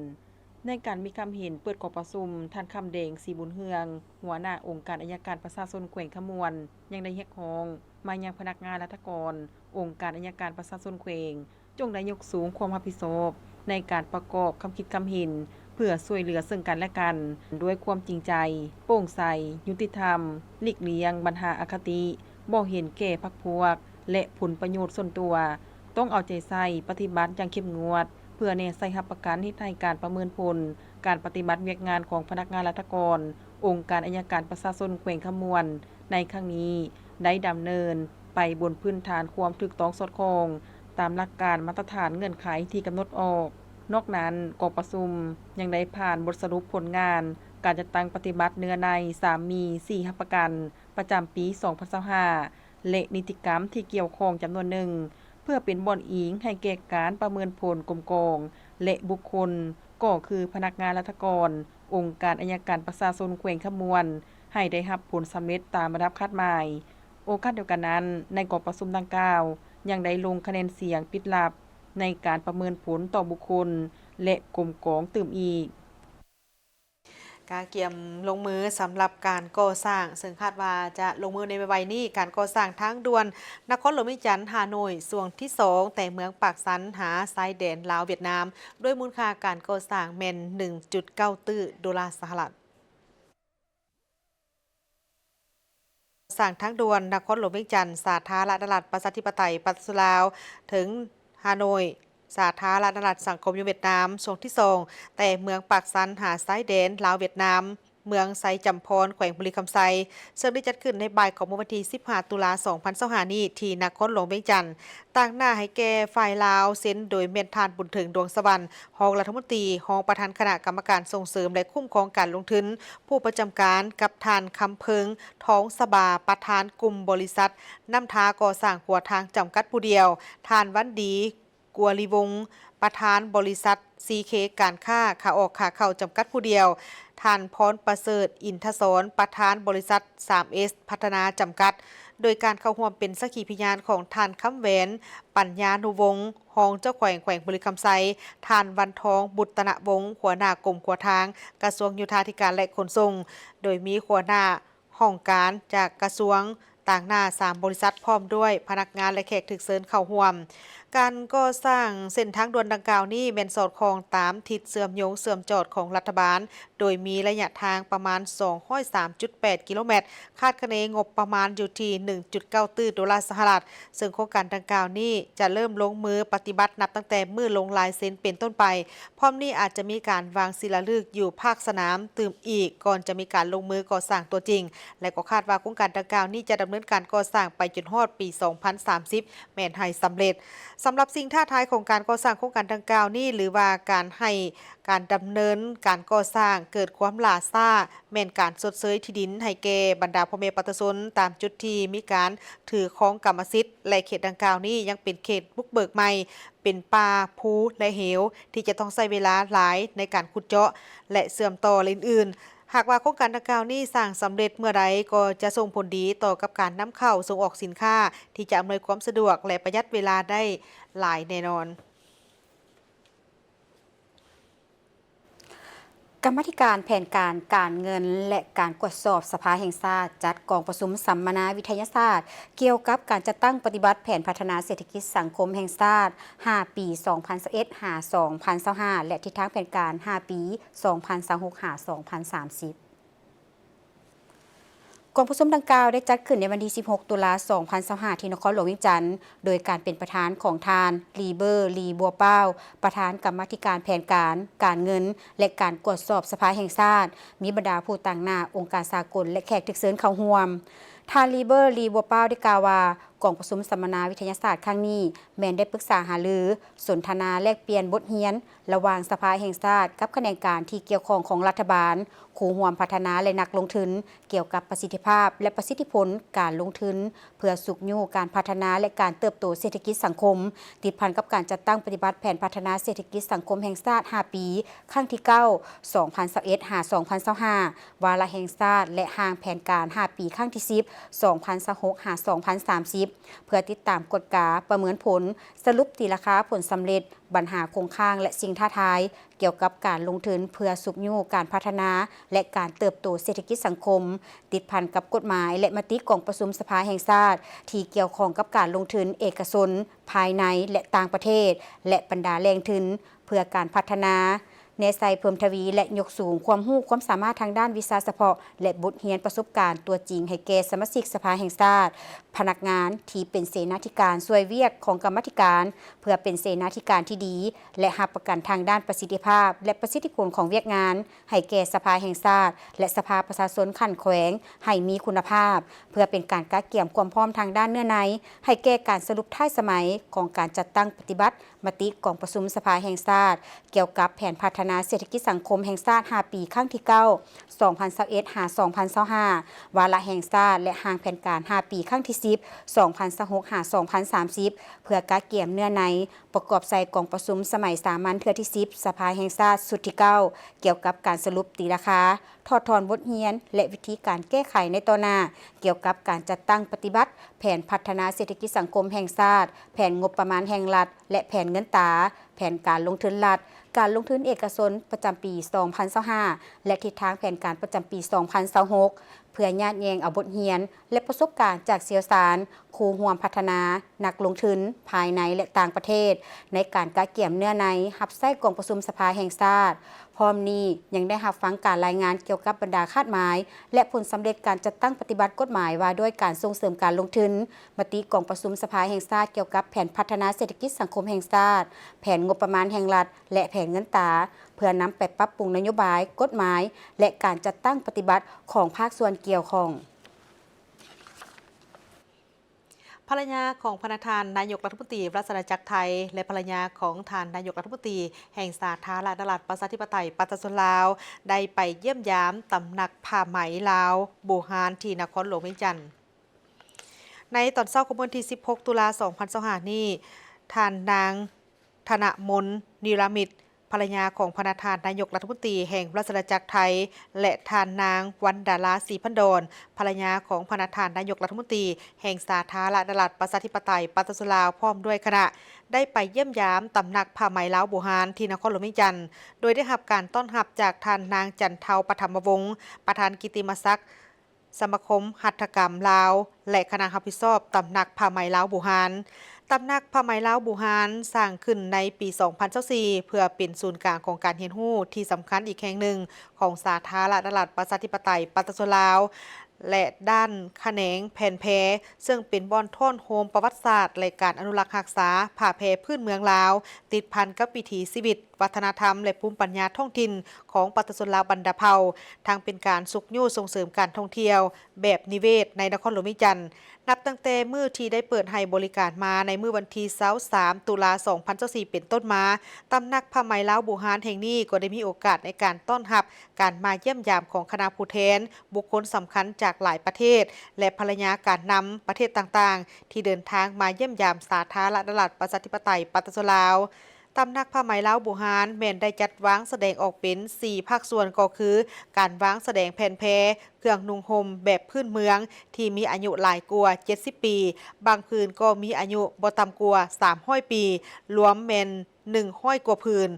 ໃນການມີຄຳເຫັນເປີດກອງປະຊຸມ, ທ່ານ ຄຳແດງ ສີບຸນເຮືອງ ຫົວໜ້າອົງການໄອຍະການປະຊາຊົນແຂວງຄຳມ່ວນ ຍັງໄດ້ຮຽກຮ້ອງມາຍັງພະນັກງານລັດຖະກອນ ອົງການໄອຍະການປະຊາຊົນແຂວງ ຈົ່ງໄດ້ຍົກສູງຄວາມຮັບຜິດຊອບໃນການປະກອບຄຳຄິດຄຳເຫັນ ເພື່ອຊ່ວຍເຫຼືອເຊິ່ງກັນແລະກັນ ດ້ວຍຄວາມຈິງໃຈ, ໂປ່ງໃສ, ຍຸຕິທຳ, ຫຼີກລ່ຽງບັນຫາອະຄະຕິ, ບໍ່ເຫັນແກ່ພັກພວກ ແລະ ຜົນປະໂຫຍດສ່ວນຕົວ, ຕ້ອງເອົາໃຈໃສ່ປະຕິບັດຢ່າງເຂັ້ມງວດ ເພື່ອແນໃສ່ຮັບປະກັນເຮັດໃຫ້ການປະເມີນຜົນການປະຕິບັດວຽກງານຂອງພະນັກງານລັດຖະກອນ ອົງການໄອຍະການປະຊາຊົນແຂວງຄຳມ່ວນ ໃນຄັ້ງນີ້ໄດ້ດຳເນີນໄປບົນພື້ນຖານຄວາມຖືກຕ້ອງສອດຄ່ອງຕາມຫຼັກການມາດຕະຖານເງື່ອນໄຂທີ່ກຳນົດອອກ. ນອກນັ້ນ, ກອງປະຊຸມຍັງໄດ້ຜ່ານບົດສະຫຼຸບຜົນງານການຈັດຕັ້ງປະຕິບັດເນື້ອໃນສາມມີສີ່ຮັບປະກັນປະຈຳປີສອງພັນຊາວຫ້າ ແລະ ນິຕິກຳທີ່ກ່ຽວຂ້ອງຈຳນວນໜຶ່ງ ເພື່ອເປັນບ່ອນອີງໃຫ້ແກ່ການປະເມີນຜົນກົມກອງ ແລະ ບຸກຄົນ ກໍຄືພະນັກງານລັດຖະກອນ ອົງການໄອຍະການປະຊາຊົນແຂວງຄຳມ່ວນ ໃຫ້ໄດ້ຮັບຜົນສຳເລັດຕາມລະດັບຄາດໝາຍ. ໂອກາດດຽວກັນນັ້ນ, ໃນກອງປະຊຸມດັ່ງກ່າວ ຍັງໄດ້ລົງຄະແນນສຽງປິດລັບໃນການປະເມີນຜົນຕໍ່ບຸກຄົນ ແລະ ກົມກອງຕື່ມອີກ. ກະກຽມລົງມືສຳລັບການກໍ່ສ້າງ, ເຊິ່ງຄາດວ່າຈະລົງມືໃນໄວໆນີ້, ການກໍ່ສ້າງທາງດ່ວນນະຄອນຫຼວງວຽງຈັນ ຮ່າໂນ້ຍ ຊ່ວງທີສອງ ແຕ່ເມືອງປາກຊັນຫາຊາຍແດນລາວຫວຽດນາມ, ດ້ວຍມູນຄ່າການກໍ່ສ້າງແມ່ນໜຶ່ງຈຸດເກົ້າຕື້ໂດລາສະຫະລັດ. ສ້າງທາງດ່ວນນະຄອນຫຼວງວຽງຈັນ ສາທາລະນະລັດ ປະຊາທິປະໄຕ ປະຊາຊົນລາວ ເຖິງຮ່າໂນ້ຍ ສາທາລະນະລັດ ສັງຄົມນິຍົມຫວຽດນາມ ຊ່ວງທີສອງ ແຕ່ເມືອງປາກຊັນຫາຊາຍແດນລາວຫວຽດນາມ, ເມືອງໄຊຈຳພອນ ແຂວງບໍລິຄຳໄຊ, ເຊິ່ງໄດ້ຈັດຂຶ້ນໃນບ່າຍຂອງມື້ວັນທີສິບຫ້າ ຕຸລາ ສອງພັນຊາວຫ້ານີ້ ທີ່ນະຄອນຫຼວງວຽງຈັນ. ຕາງໜ້າໃຫ້ແກ່ຝ່າຍລາວເຊັນໂດຍແມ່ນທ່ານ ບຸນເຖິງ ດວງສະຫວັນ ຮອງລັດຖະມົນຕີ, ຮອງປະທານຄະນະກຳມະການສົ່ງເສີມ ແລະ ຄຸ້ມຄອງການລົງທຶນ, ຜູ້ປະຈຳການກັບທ່ານ ຄຳເພິງ ທອງສະບາ ປະທານກຸ່ມບໍລິສັດນ້ຳທາກໍ່ສ້າງຂົວທາງຈຳກັດຜູ້ດຽວ, ທ່ານ ວັນດີ ກົວລີວົງ ປະທານບໍລິສັດຊີເຄການຄ້າຂາອອກຂາເຂົ້າຈຳກັດຜູ້ດຽວ, ທ່ານ ພອນປະເສີດ ອິນທະສອນ ປະທານບໍລິສັດສາມເອສພັດທະນາຈຳກັດ, ໂດຍການເຂົ້າຮ່ວມເປັນສັກຂີພະຍານຂອງທ່ານ ຄຳແຫວນ ປັນຍານຸວົງ ຮອງເຈົ້າແຂວງແຂວງບໍລິຄຳໄຊ, ທ່ານ ວັນທອງ ບຸດຕະນະວົງ ຫົວໜ້າກົມຂົວທາງ ກະຊວງໂຍທາທິການ ແລະ ຂົນສົ່ງ, ໂດຍມີຫົວໜ້າຫ້ອງການຈາກກະຊວງ, ຕາງໜ້າສາມບໍລິສັດ ພ້ອມດ້ວຍພະນັກງານ ແລະ ແຂກຖືກເຊີນເຂົ້າຮ່ວມ. ການກໍ່ສ້າງເສັ້ນທາງດ່ວນດັ່ງກ່າວນີ້ແມ່ນສອດຄ່ອງຕາມທິດເຊື່ອມໂຍງເຊື່ອມຈອດຂອງລັດຖະບານ, ໂດຍມີໄລຍະທາງປະມານສອງຮ້ອຍສາມຈຸດແປດກິໂລແມັດ, ຄາດຄະເນງົບປະມານຢູ່ທີ່ໜຶ່ງຈຸດເກົ້າຕື້ໂດລາສະຫະລັດ, ເຊິ່ງໂຄງການດັ່ງກ່າວນີ້ຈະເລີ່ມລົງມືປະຕິບັດນັບຕັ້ງແຕ່ມື້ລົງລາຍເຊັນເປັນຕົ້ນໄປ. ພ້ອມນີ້ອາດຈະມີການວາງສີລາລຶກຢູ່ພາກສະໜາມຕື່ມອີກ ກ່ອນຈະມີການລົງມືກໍ່ສ້າງຕົວຈິງ, ແລະ ກໍຄາດວ່າໂຄງການດັ່ງກ່າວນີ້ຈະດຳເນີນການກໍ່ສ້າງໄປຈົນຮອດປີສອງພັນສາມສິບ ແມ່ນໃຫ້ສຳເລັດ. ສຳລັບສິ່ງທ້າທາຍຂອງການກໍ່ສ້າງໂຄງການດັ່ງກ່າວນີ້ ຫຼືວ່າການໃຫ້ການດຳເນີນການກໍ່ສ້າງເກີດຄວາມຫຼ້າຊ້າ ແມ່ນການຊົດເຊີຍທີ່ດິນໃຫ້ແກ່ບັນດາພໍ່ແມ່ປະຊາຊົນຕາມຈຸດທີ່ມີການຖືຄອງກຳມະສິດ ແລະ ເຂດດັ່ງກ່າວນີ້ຍັງເປັນເຂດບຸກເບີກໃໝ່, ເປັນປ່າ, ພູ ແລະ ເຫວ ທີ່ຈະຕ້ອງໃຊ້ເວລາຫຼາຍໃນການຂຸດເຈາະ ແລະ ເຊື່ອມຕໍ່ ແລະ ອື່ນໆ. ຫາກວ່າໂຄງການດັ່ງກ່າວນີ້ສ້າງສຳເລັດເມື່ອໃດ ກໍຈະສົ່ງຜົນດີຕໍ່ກັບການນຳເຂົ້າສົ່ງອອກສິນຄ້າ ທີ່ຈະອຳນວຍຄວາມສະດວກ ແລະ ປະຢັດເວລາໄດ້ຫຼາຍແນ່ນອນ. ກຳມາທິການແຜນການ ການເງິນ ແລະ ການກວດສອບສະພາແຫ່ງຊາດ ຈັດກອງປະຊຸມສຳມະນາວິທະຍາສາດ ກ່ຽວກັບການຈັດຕັ້ງປະຕິບັດແຜນພັດທະນາເສດຖະກິດສັງຄົມແຫ່ງຊາດ ຫ້າປີ ສອງພັນຊາວເອັດ ຫາ ສອງພັນຊາວຫ້າ ແລະ ທິດທາງແຜນການ ຫ້າປີ ສອງພັນຊາວຫົກ ຫາ ສອງພັນສາມສິບ. ກອງປະຊຸມດັ່ງກ່າວໄດ້ຈັດຂຶ້ນໃນວັນທີສິບຫົກ ຕຸລາ ສອງພັນຊາວຫ້າ ທີ່ນະຄອນຫຼວງວຽງຈັນ ໂດຍການເປັນປະທານຂອງທ່ານ ລີເບີ ລີ ບົວປາວ ປະທານກຳມາທິການແຜນການ, ການເງິນ ແລະ ການກວດສອບສະພາແຫ່ງຊາດ, ມີບັນດາຜູ້ຕາງໜ້າອົງການສາກົນ ແລະ ແຂກຖືກເຊີນເຂົ້າຮ່ວມ. ທ່ານ ລີເບີ ລີ ບົວປາວ ໄດ້ກ່າວວ່າ ກອງປະຊຸມສຳມະນາວິທະຍາສາດຄັ້ງນີ້ ແມ່ນໄດ້ປຶກສາຫາລື, ສົນທະນາແລກປ່ຽນບົດຮຽນ ລະຫວ່າງສະພາແຫ່ງຊາດກັບຂະແໜງການທີ່ກ່ຽວຂ້ອງຂອງລັດຖະບານ, ຄູ່ຮ່ວມພັດທະນາ ແລະ ນັກລົງທຶນ ກ່ຽວກັບປະສິດທິພາບ ແລະ ປະສິດທິຜົນການລົງທຶນ ເພື່ອຊຸກຍູ້ການພັດທະນາ ແລະ ການເຕີບໂຕເສດຖະກິດສັງຄົມ ຕິດພັນກັບການຈັດຕັ້ງປະຕິບັດແຜນພັດທະນາເສດຖະກິດສັງຄົມແຫ່ງຊາດ ຫ້າປີ ຄັ້ງທີເກົ້າ ສອງພັນຊາວເອັດ ຫາ ສອງພັນຊາວຫ້າ ວາລະແຫ່ງຊາດ ແລະ ຮ່າງແຜນການ ຫ້າປີ ຄັ້ງທີສິບ ສອງພັນຊາວຫົກ ຫາ ສອງພັນສາມສິບ ເພື່ອຕິດຕາມກວດກາ, ປະເມີນຜົນ, ສະຫຼຸບຕີລາຄາຜົນສຳເລັດ, ບັນຫາຄົງຄ້າງ ແລະ ສິ່ງທ້າທາຍ ກ່ຽວກັບການລົງທຶນເພື່ອຊຸກຍູ້ການພັດທະນາ ແລະ ການເຕີບໂຕເສດຖະກິດສັງຄົມ ຕິດພັນກັບກົດໝາຍ ແລະ ມະຕິກອງປະຊຸມສະພາແຫ່ງຊາດ ທີ່ກ່ຽວຂ້ອງກັບການລົງທຶນເອກະຊົນ ພາຍໃນ ແລະ ຕ່າງປະເທດ ແລະ ບັນດາແຫຼ່ງທຶນເພື່ອການພັດທະນາ ແນໃສ່ເພີ່ມທະວີ ແລະ ຍົກສູງຄວາມຮູ້ຄວາມສາມາດທາງດ້ານວິຊາສະເພາະ ແລະ ບົດຮຽນປະສົບການຕົວຈິງໃຫ້ແກ່ສະມາຊິກສະພາແຫ່ງຊາດ, ພະນັກງານທີ່ເປັນເສນາທິການຊ່ວຍວຽກຂອງກຳມາທິການ ເພື່ອເປັນເສນາທິການທີ່ດີ ແລະ ຮັບປະກັນທາງດ້ານປະສິດທິພາບ ແລະ ປະສິດທິຜົນຂອງວຽກງານ ໃຫ້ແກ່ສະພາແຫ່ງຊາດ ແລະ ສະພາປະຊາຊົນຂັ້ນແຂວງໃຫ້ມີຄຸນນະພາບ, ເພື່ອເປັນການກະກຽມຄວາມພ້ອມທາງດ້ານເນື້ອໃນ ໃຫ້ແກ່ການສະຫຼຸບທ້າຍສະໄໝຂອງການຈັດຕັ້ງປະຕິບັດ ມະຕິກອງປະຊຸມສະພາແຫ່ງຊາດ ກ່ຽວກັບແຜນພັດທະນາເສດຖະກິດສັງຄົມແຫ່ງຊາດ ຫ້າປີ ຄັ້ງທີເກົ້າ ສອງພັນຊາວເອັດ ຫາ ສອງພັນຊາວຫ້າ ວາລະແຫ່ງຊາດ ແລະ ຮ່າງແຜນການ ຫ້າປີ ຄັ້ງທີສິບ ສອງພັນຊາວຫົກ ຫາ ສອງພັນສາມສິບ ເພື່ອກະກຽມເນື້ອໃນ ປະກອບໃສ່ກອງປະຊຸມສະໄໝສາມັນເທື່ອທີສິບ ສະພາແຫ່ງຊາດຊຸດທີເກົ້າ ກ່ຽວກັບການສະຫຼຸບຕີລາຄາ, ຖອດຖອນບົດຮຽນ ແລະ ວິທີການແກ້ໄຂໃນຕໍ່ໜ້າ ກ່ຽວກັບການຈັດຕັ້ງປະຕິບັດແຜນພັດທະນາເສດຖະກິດສັງຄົມແຫ່ງຊາດ, ແຜນງົບປະມານແຫ່ງລັດ ແລະ ແຜນເງິນຕາ, ແຜນການລົງທຶນລັດ, ການລົງທຶນເອກະຊົນປະຈຳປີສອງພັນຊາວຫ້າ ແລະ ທິດທາງແຜນການປະຈຳປີສອງພັນຊາວຫົກ ເພື່ອຍາດແຍ່ງເອົາບົດຮຽນ ແລະ ປະສົບການຈາກຊ່ຽວຊານ, ຄູ່ຮ່ວມພັດທະນາ, ນັກລົງທຶນພາຍໃນ ແລະ ຕ່າງປະເທດ ໃນການກະກຽມເນື້ອໃນຮັບໃຊ້ກອງປະຊຸມສະພາແຫ່ງຊາດ. ພ້ອມນີ້ຍັງໄດ້ຮັບຟັງການລາຍງານກ່ຽວກັບບັນດາຄາດໝາຍ ແລະ ຜົນສຳເລັດການຈັດຕັ້ງປະຕິບັດກົດໝາຍວ່າດ້ວຍການສົ່ງເສີມການລົງທຶນ, ມະຕິກອງປະຊຸມສະພາແຫ່ງຊາດກ່ຽວກັບແຜນພັດທະນາເສດຖະກິດສັງຄົມແຫ່ງຊາດ, ແຜນງົບປະມານແຫ່ງລັດ ແລະ ແຜນເງິນຕາ ເພື່ອນຳໄປປັບປຸງນະໂຍບາຍ, ກົດໝາຍ ແລະ ການຈັດຕັ້ງປະຕິບັດຂອງພາກສ່ວນກ່ຽວຂ້ອງ. ພະລະຍາຂອງພະນະທ່ານນາຍົກລັດຖະມົນຕີ ລັດຊະອານາຈັກໄທ ແລະ ພະລະຍາຂອງທ່ານນາຍົກລັດຖະມົນຕີແຫ່ງສາທາລະນະລັດ ປະຊາທິປະໄຕ ປະຊາຊົນລາວ ໄດ້ໄປຢ້ຽມຢາມຕຳໜັກຜ້າໄໝລາວບູຮານ ທີ່ນະຄອນຫຼວງວຽງຈັນ. ໃນຕອນເຊົ້າຂອງວັນທີສິບຫົກ ຕຸລາ ສອງພັນຊາວຫ້ານີ້, ທ່ານນາງ ທະນະມົນ ນິລະມິດ ພະລະຍາຂອງພະນະທ່ານນາຍົກລັດຖະມົນຕີແຫ່ງລັດຊະອານາຈັກໄທ ແລະ ທ່ານນາງ ວັນດາລາ ສີພັນດອນ ພະລະຍາຂອງພະນະທ່ານນາຍົກລັດຖະມົນຕີແຫ່ງສາທາລະນະລັດ ປະຊາທິປະໄຕ ປະຊາຊົນລາວ ພ້ອມດ້ວຍຄະນະ ໄດ້ໄປຢ້ຽມຢາມຕຳໜັກຜ້າໄໝລາວບູຮານ ທີ່ນະຄອນຫຼວງວຽງຈັນ ໂດຍໄດ້ຮັບການຕ້ອນຮັບຈາກທ່ານນາງ ຈັນເທົາ ປະຖຳມະວົງ ປະທານກິດຕິມະສັກ ສະມາຄົມຫັດຖະກຳລາວ ແລະ ຄະນະຮັບຜິດຊອບຕຳໜັກຜ້າໄໝລາວບູຮານ. ຕຳໜັກຜ້າໄໝລາວບູຮານສ້າງຂຶ້ນໃນປີສອງພັນຊາວສີ່ ເພື່ອເປັນສູນກາງຂອງການຮຽນຮູ້ທີ່ສຳຄັນອີກແຫ່ງໜຶ່ງຂອງສາທາລະນະລັດ ປະຊາທິປະໄຕ ປະຊາຊົນລາວ ແລະ ດ້ານຂະແໜງແຜ່ນແພ ເຊິ່ງເປັນບ່ອນທ້ອນໂຮມປະຫວັດສາດ ແລະ ການອະນຸລັກຮັກສາຜ້າແພພື້ນເມືອງລາວ ຕິດພັນກັບວິຖີຊີວິດ ວັດທະນະທຳ ແລະ ພູມປັນຍາທ້ອງຖິ່ນຂອງປະຊາຊົນລາວບັນດາເຜົ່າ, ທັງເປັນການຊຸກຍູ້ສົ່ງເສີມການທ່ອງທ່ຽວແບບນິເວດໃນນະຄອນຫຼວງວຽງຈັນ. ນັບຕັ້ງແຕ່ມື້ທີ່ໄດ້ເປີດໃຫ້ບໍລິການມາໃນມື້ວັນທີຊາວສາມ ຕຸລາ ສອງພັນຊາວສີ່ ເປັນຕົ້ນມາ, ຕຳໜັກຜ້າໄໝລາວບູຮານແຫ່ງນີ້ກໍໄດ້ມີໂອກາດໃນການຕ້ອນຮັບການມາຢ້ຽມຢາມຂອງຄະນະຜູ້ແທນ ບຸກຄົນສຳຄັນຈາກຫຼາຍປະເທດ ແລະ ພະລະຍາການນຳປະເທດຕ່າງໆ ທີ່ເດີນທາງມາຢ້ຽມຢາມສາທາລະນະລັດ ປະຊາທິປະໄຕ ປະຊາຊົນລາວ. ຕຳໜັກຜ້າໄໝລາວບູຮານແມ່ນໄດ້ຈັດວາງສະແດງອອກເປັນສີ່ພາກສ່ວນ ກໍຄື ການວາງສະແດງແຜ່ນແພ, ເຄື່ອງນຸ່ງຫົ່ມແບບພື້ນເມືອງທີ່ມີອາຍຸຫຼາຍກວ່າເຈັດສິບປີ, ບາງຜືນກໍມີອາຍຸບໍ່ຕ່ຳກວ່າສາມຮ້ອຍປີ, ລວມແມ່ນໜຶ່ງຮ້ອຍກວ່າຜືນ.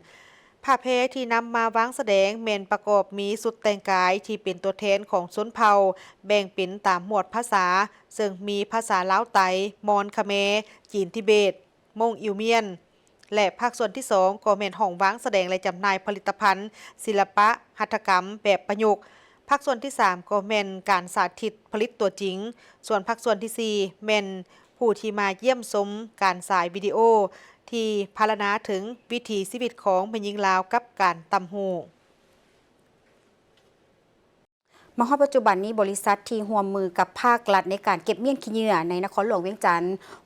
ຜ້າແພທີ່ນຳມາວາງສະແດງແມ່ນປະກອບມີຊຸດແຕ່ງກາຍທີ່ເປັນຕົວແທນຂອງຊົນເຜົ່າ, ແບ່ງເປັນຕາມໝວດພາສາ, ເຊິ່ງມີພາສາລາວໄຕ, ມອນ, ຂະແມ, ຈີນທິເບດ, ມົ້ງ, ອິວມຽນ ແລະ ພາກສ່ວນທີສອງກໍແມ່ນຫ້ອງວາງສະແດງ ແລະ ຈຳໜ່າຍຜະລິດຕະພັນສິລະປະຫັດຖະກຳແບບປະຍຸກ. ພາກສ່ວນທີສາມກໍແມ່ນການສາທິດຜະລິດຕົວຈິງ, ສ່ວນພາກສ່ວນທີສີ່ແມ່ນຜູ້ທີ່ມາຢ້ຽມຊົມການສາຍວິດີໂອທີ່ພັນລະນາເຖິງວິຖີຊີວິດຂອງແມ່ຍິງລາວກັບການຕ່ຳຫູກ. ມາຮອດປັດຈຸບັນນີ້, ບໍລິສັດທີ່ຮ່ວມມືກັບພາກລັດໃນການເກັບມ້ຽນຂີ້ເຫຍື້ອໃນນະຄອນຫຼວງວຽງຈັນ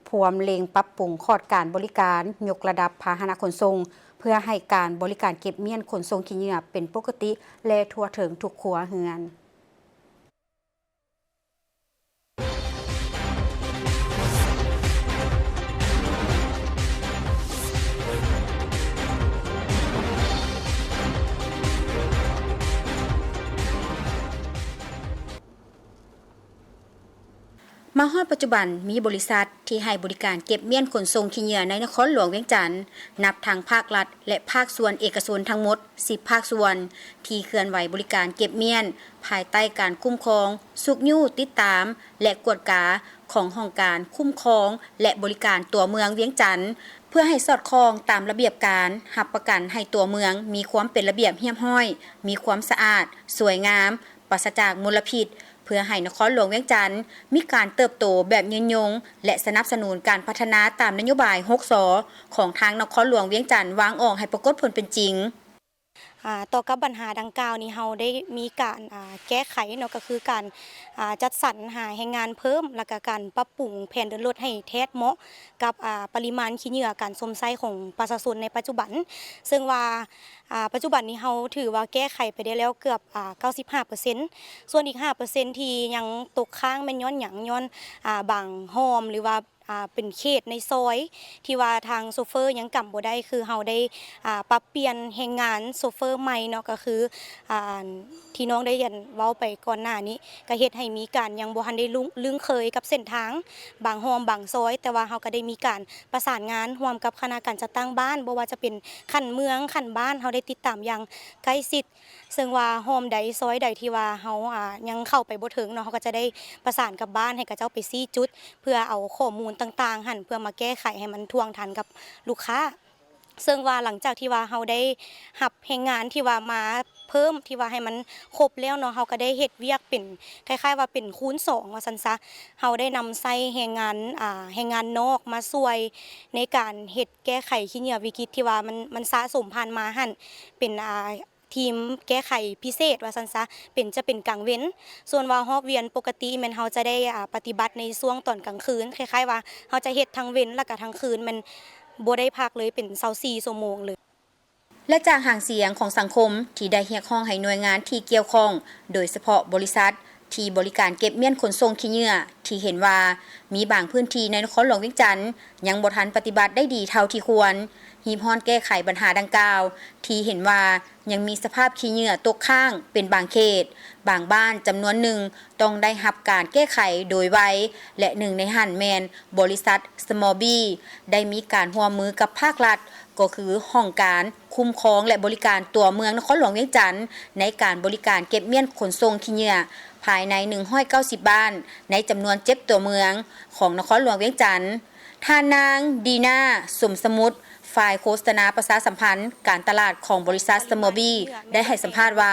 ພວມເລັງປັບປຸງຂອດການບໍລິການ, ຍົກລະດັບພາຫະນະຂົນສົ່ງ ເພື່ອໃຫ້ການບໍລິການເກັບມ້ຽນຂົນສົ່ງຂີ້ເຫຍື້ອເປັນປົກກະຕິ ແລະ ທົ່ວເຖິງທຸກຄົວເຮືອນ. ມາຮອດປັດຈຸບັນ, ມີບໍລິສັດທີ່ໃຫ້ບໍລິການເກັບມ້ຽນຂົນສົ່ງຂີ້ເຫຍື້ອໃນນະຄອນຫຼວງວຽງຈັນ ນັບທັງພາກລັດ ແລະ ພາກສ່ວນເອກະຊົນທັງໝົດ ສິບພາກສ່ວນ ທີ່ເຄື່ອນໄຫວບໍລິການເກັບມ້ຽນ ພາຍໃຕ້ການຄຸ້ມຄອງ, ຊຸກຍູ້, ຕິດຕາມ ແລະ ກວດກາຂອງຫ້ອງການຄຸ້ມຄອງ ແລະ ບໍລິການຕົວເມືອງວຽງຈັນ ເພື່ອໃຫ້ສອດຄ່ອງຕາມລະບຽບການ, ຮັບປະກັນໃຫ້ຕົວເມືອງມີຄວາມເປັນລະບຽບຮຽບຮ້ອຍ, ມີຄວາມສະອາດ, ສວຍງາມ, ປາສະຈາກມົນລະພິດ, ເພື່ອໃຫ້ນະຄອນຫຼວງວຽງຈັນມີການເຕີບໂຕແບບຍືນຍົງ ແລະ ສະໜັບສະໜູນການພັດທະນາຕາມນະໂຍບາຍຫົກ ສ ຂອງທາງນະຄອນຫຼວງວຽງຈັນວາງອອກໃຫ້ປາກົດຜົນເປັນຈິງ. ອາ ຕໍ່ກັບບັນຫາດັ່ງກ່າວນີ້ ເຮົາໄດ້ມີການ ອາ ແກ້ໄຂເນາະ ກໍຄືການ ອາ ຈັດສັນຫາແຮງງານເພີ່ມ ແລ້ວກໍການປັບປຸງແຜນເດີນລົດໃຫ້ແທດເໝາະກັບ ອາ ປະລິມານຂີ້ເຫຍື້ອການຊົມໃຊ້ຂອງປະຊາຊົນໃນປັດຈຸບັນ. ເຊິ່ງວ່າ ອາ ປັດຈຸບັນນີ້ເຮົາຖືວ່າແກ້ໄຂໄປໄດ້ແລ້ວເກືອບ ອາ ເກົ້າສິບຫ້າເປີເຊັນ. ສ່ວນອີກຫ້າເປີເຊັນທີ່ຍັງຕົກຄ້າງແມ່ນຍ້ອນຫຍັງ? ຍ້ອນ ອາ ບາງຮ່ອມ ຫຼືວ່າ ອ່າ ເປັນເຂດໃນຊອຍທີ່ວ່າທາງໂຊເຟີຍັງກຳບໍ່ໄດ້ ຄືເຮົາໄດ້ ອ່າ ປັບປ່ຽນແຮງງານໂຊເຟີໃໝ່ເນາະ ກໍຄື ອ່າ ທີ່ນ້ອງໄດ້ ອັນ ເວົ້າໄປກ່ອນໜ້ານີ້ ກໍເຮັດໃຫ້ມີການຍັງບໍ່ທັນໄດ້ລຸ້ງ ລຶ້ງເຄີຍກັບເສັ້ນທາງບາງຮ່ອມບາງຊອຍ, ແຕ່ວ່າເຮົາກໍໄດ້ມີການປະສານງານຮ່ວມກັບຄະນະການຈັດຕັ້ງບ້ານ ບໍ່ວ່າຈະເປັນຂັ້ນເມືອງ, ຂັ້ນບ້ານ ເຮົາໄດ້ຕິດຕາມຢ່າງໃກ້ຊິດ. ເຊິ່ງວ່າຮ່ອມໃດຊອຍໃດທີ່ວ່າເຮົາ ອ່າ ຍັງເຂົ້າໄປບໍ່ເຖິງເນາະ ເຮົາກໍຈະໄດ້ປະສານກັບບ້ານໃຫ້ເຂົາເຈົ້າໄປຊີ້ຈຸດ ເພື່ອເອົາຂໍ້ມູນຕ່າງໆຫັ້ນ ເພື່ອມາແກ້ໄຂໃຫ້ມັນທ່ວງທັນກັບລູກຄ້າ. ເຊິ່ງວ່າຫຼັງຈາກທີ່ວ່າເຮົາໄດ້ຮັບແຮງງານທີ່ວ່າມາເພີ່ມ ທີ່ວ່າໃຫ້ມັນຄົບແລ້ວເນາະ ເຮົາກໍໄດ້ເຮັດວຽກເປັນຄ້າຍໆວ່າເປັນຄູນສອງວ່າຊັ້ນຊະ. ເຮົາໄດ້ນຳໃຊ້ແຮງງານ ອ່າ ແຮງງານນອກມາຊ່ວຍໃນການເຮັດແກ້ໄຂຂີ້ເຫຍື້ອວິກິດທີ່ວ່າມັນ ມັນສະສົມຜ່ານມາຫັ້ນ ເປັນ ອ່າ ທີມແກ້ໄຂພິເສດວ່າຊັ້ນຊະ ເປັນ ຈະເປັນກາງເວັນ. ສ່ວນວ່າຮອບວຽນປົກກະຕິແມ່ນເຮົາຈະໄດ້ ອາ ປະຕິບັດໃນຊ່ວງຕອນກາງຄືນ ຄ້າຍໆວ່າເຮົາຈະເຮັດທັງເວັນ ແລ້ວກະທັງຄືນ ແມ່ນບໍ່ໄດ້ພັກເລີຍ ເປັນຊາວສີ່ຊົ່ວໂມງເລີຍ. ແລະ ຈາກຫາງສຽງຂອງສັງຄົມທີ່ໄດ້ຮຽກຮ້ອງໃຫ້ໜ່ວຍງານທີ່ກ່ຽວຂ້ອງ ໂດຍສະເພາະບໍລິສັດ ທີ່ບໍລິການເກັບມ້ຽນຂົນສົ່ງຂີ້ເຫຍື້ອ ທີ່ເຫັນວ່າມີບາງພື້ນທີ່ໃນນະຄອນຫຼວງວຽງຈັນ ຍັງບໍ່ທັນປະຕິບັດໄດ້ດີເທົ່າທີ່ຄວນ, ຮີບຮ້ອນແກ້ໄຂບັນຫາດັ່ງກ່າວ ທີ່ເຫັນວ່າຍັງມີສະພາບຂີ້ເຫຍື້ອຕົກຄ້າງເປັນບາງເຂດ, ບາງບ້ານຈຳນວນໜຶ່ງຕ້ອງໄດ້ຮັບການແກ້ໄຂໂດຍໄວ ແລະ ໜຶ່ງໃນຫັ້ນແມ່ນບໍລິສັດ Small Bee ໄດ້ມີການຮ່ວມມືກັບພາກລັດ ກໍຄືຫ້ອງການຄຸ້ມຄອງ ແລະ ບໍລິການຕົວເມືອງນະຄອນຫຼວງວຽງຈັນ ໃນການບໍລິການເກັບມ້ຽນຂົນສົ່ງຂີ້ເຫຍື້ອ ພາຍໃນໜຶ່ງຮ້ອຍເກົ້າສິບບ້ານ ໃນຈຳນວນເຈັດຕົວເມືອງຂອງນະຄອນຫຼວງວຽງຈັນ. ທ່ານນາງ ດີນາ ສົມສະໝຸດ ຝ່າຍໂຄສະນາປະຊາສຳພັນການຕະຫຼາດຂອງບໍລິສັດ Small Bee ໄດ້ໃຫ້ສຳພາດວ່າ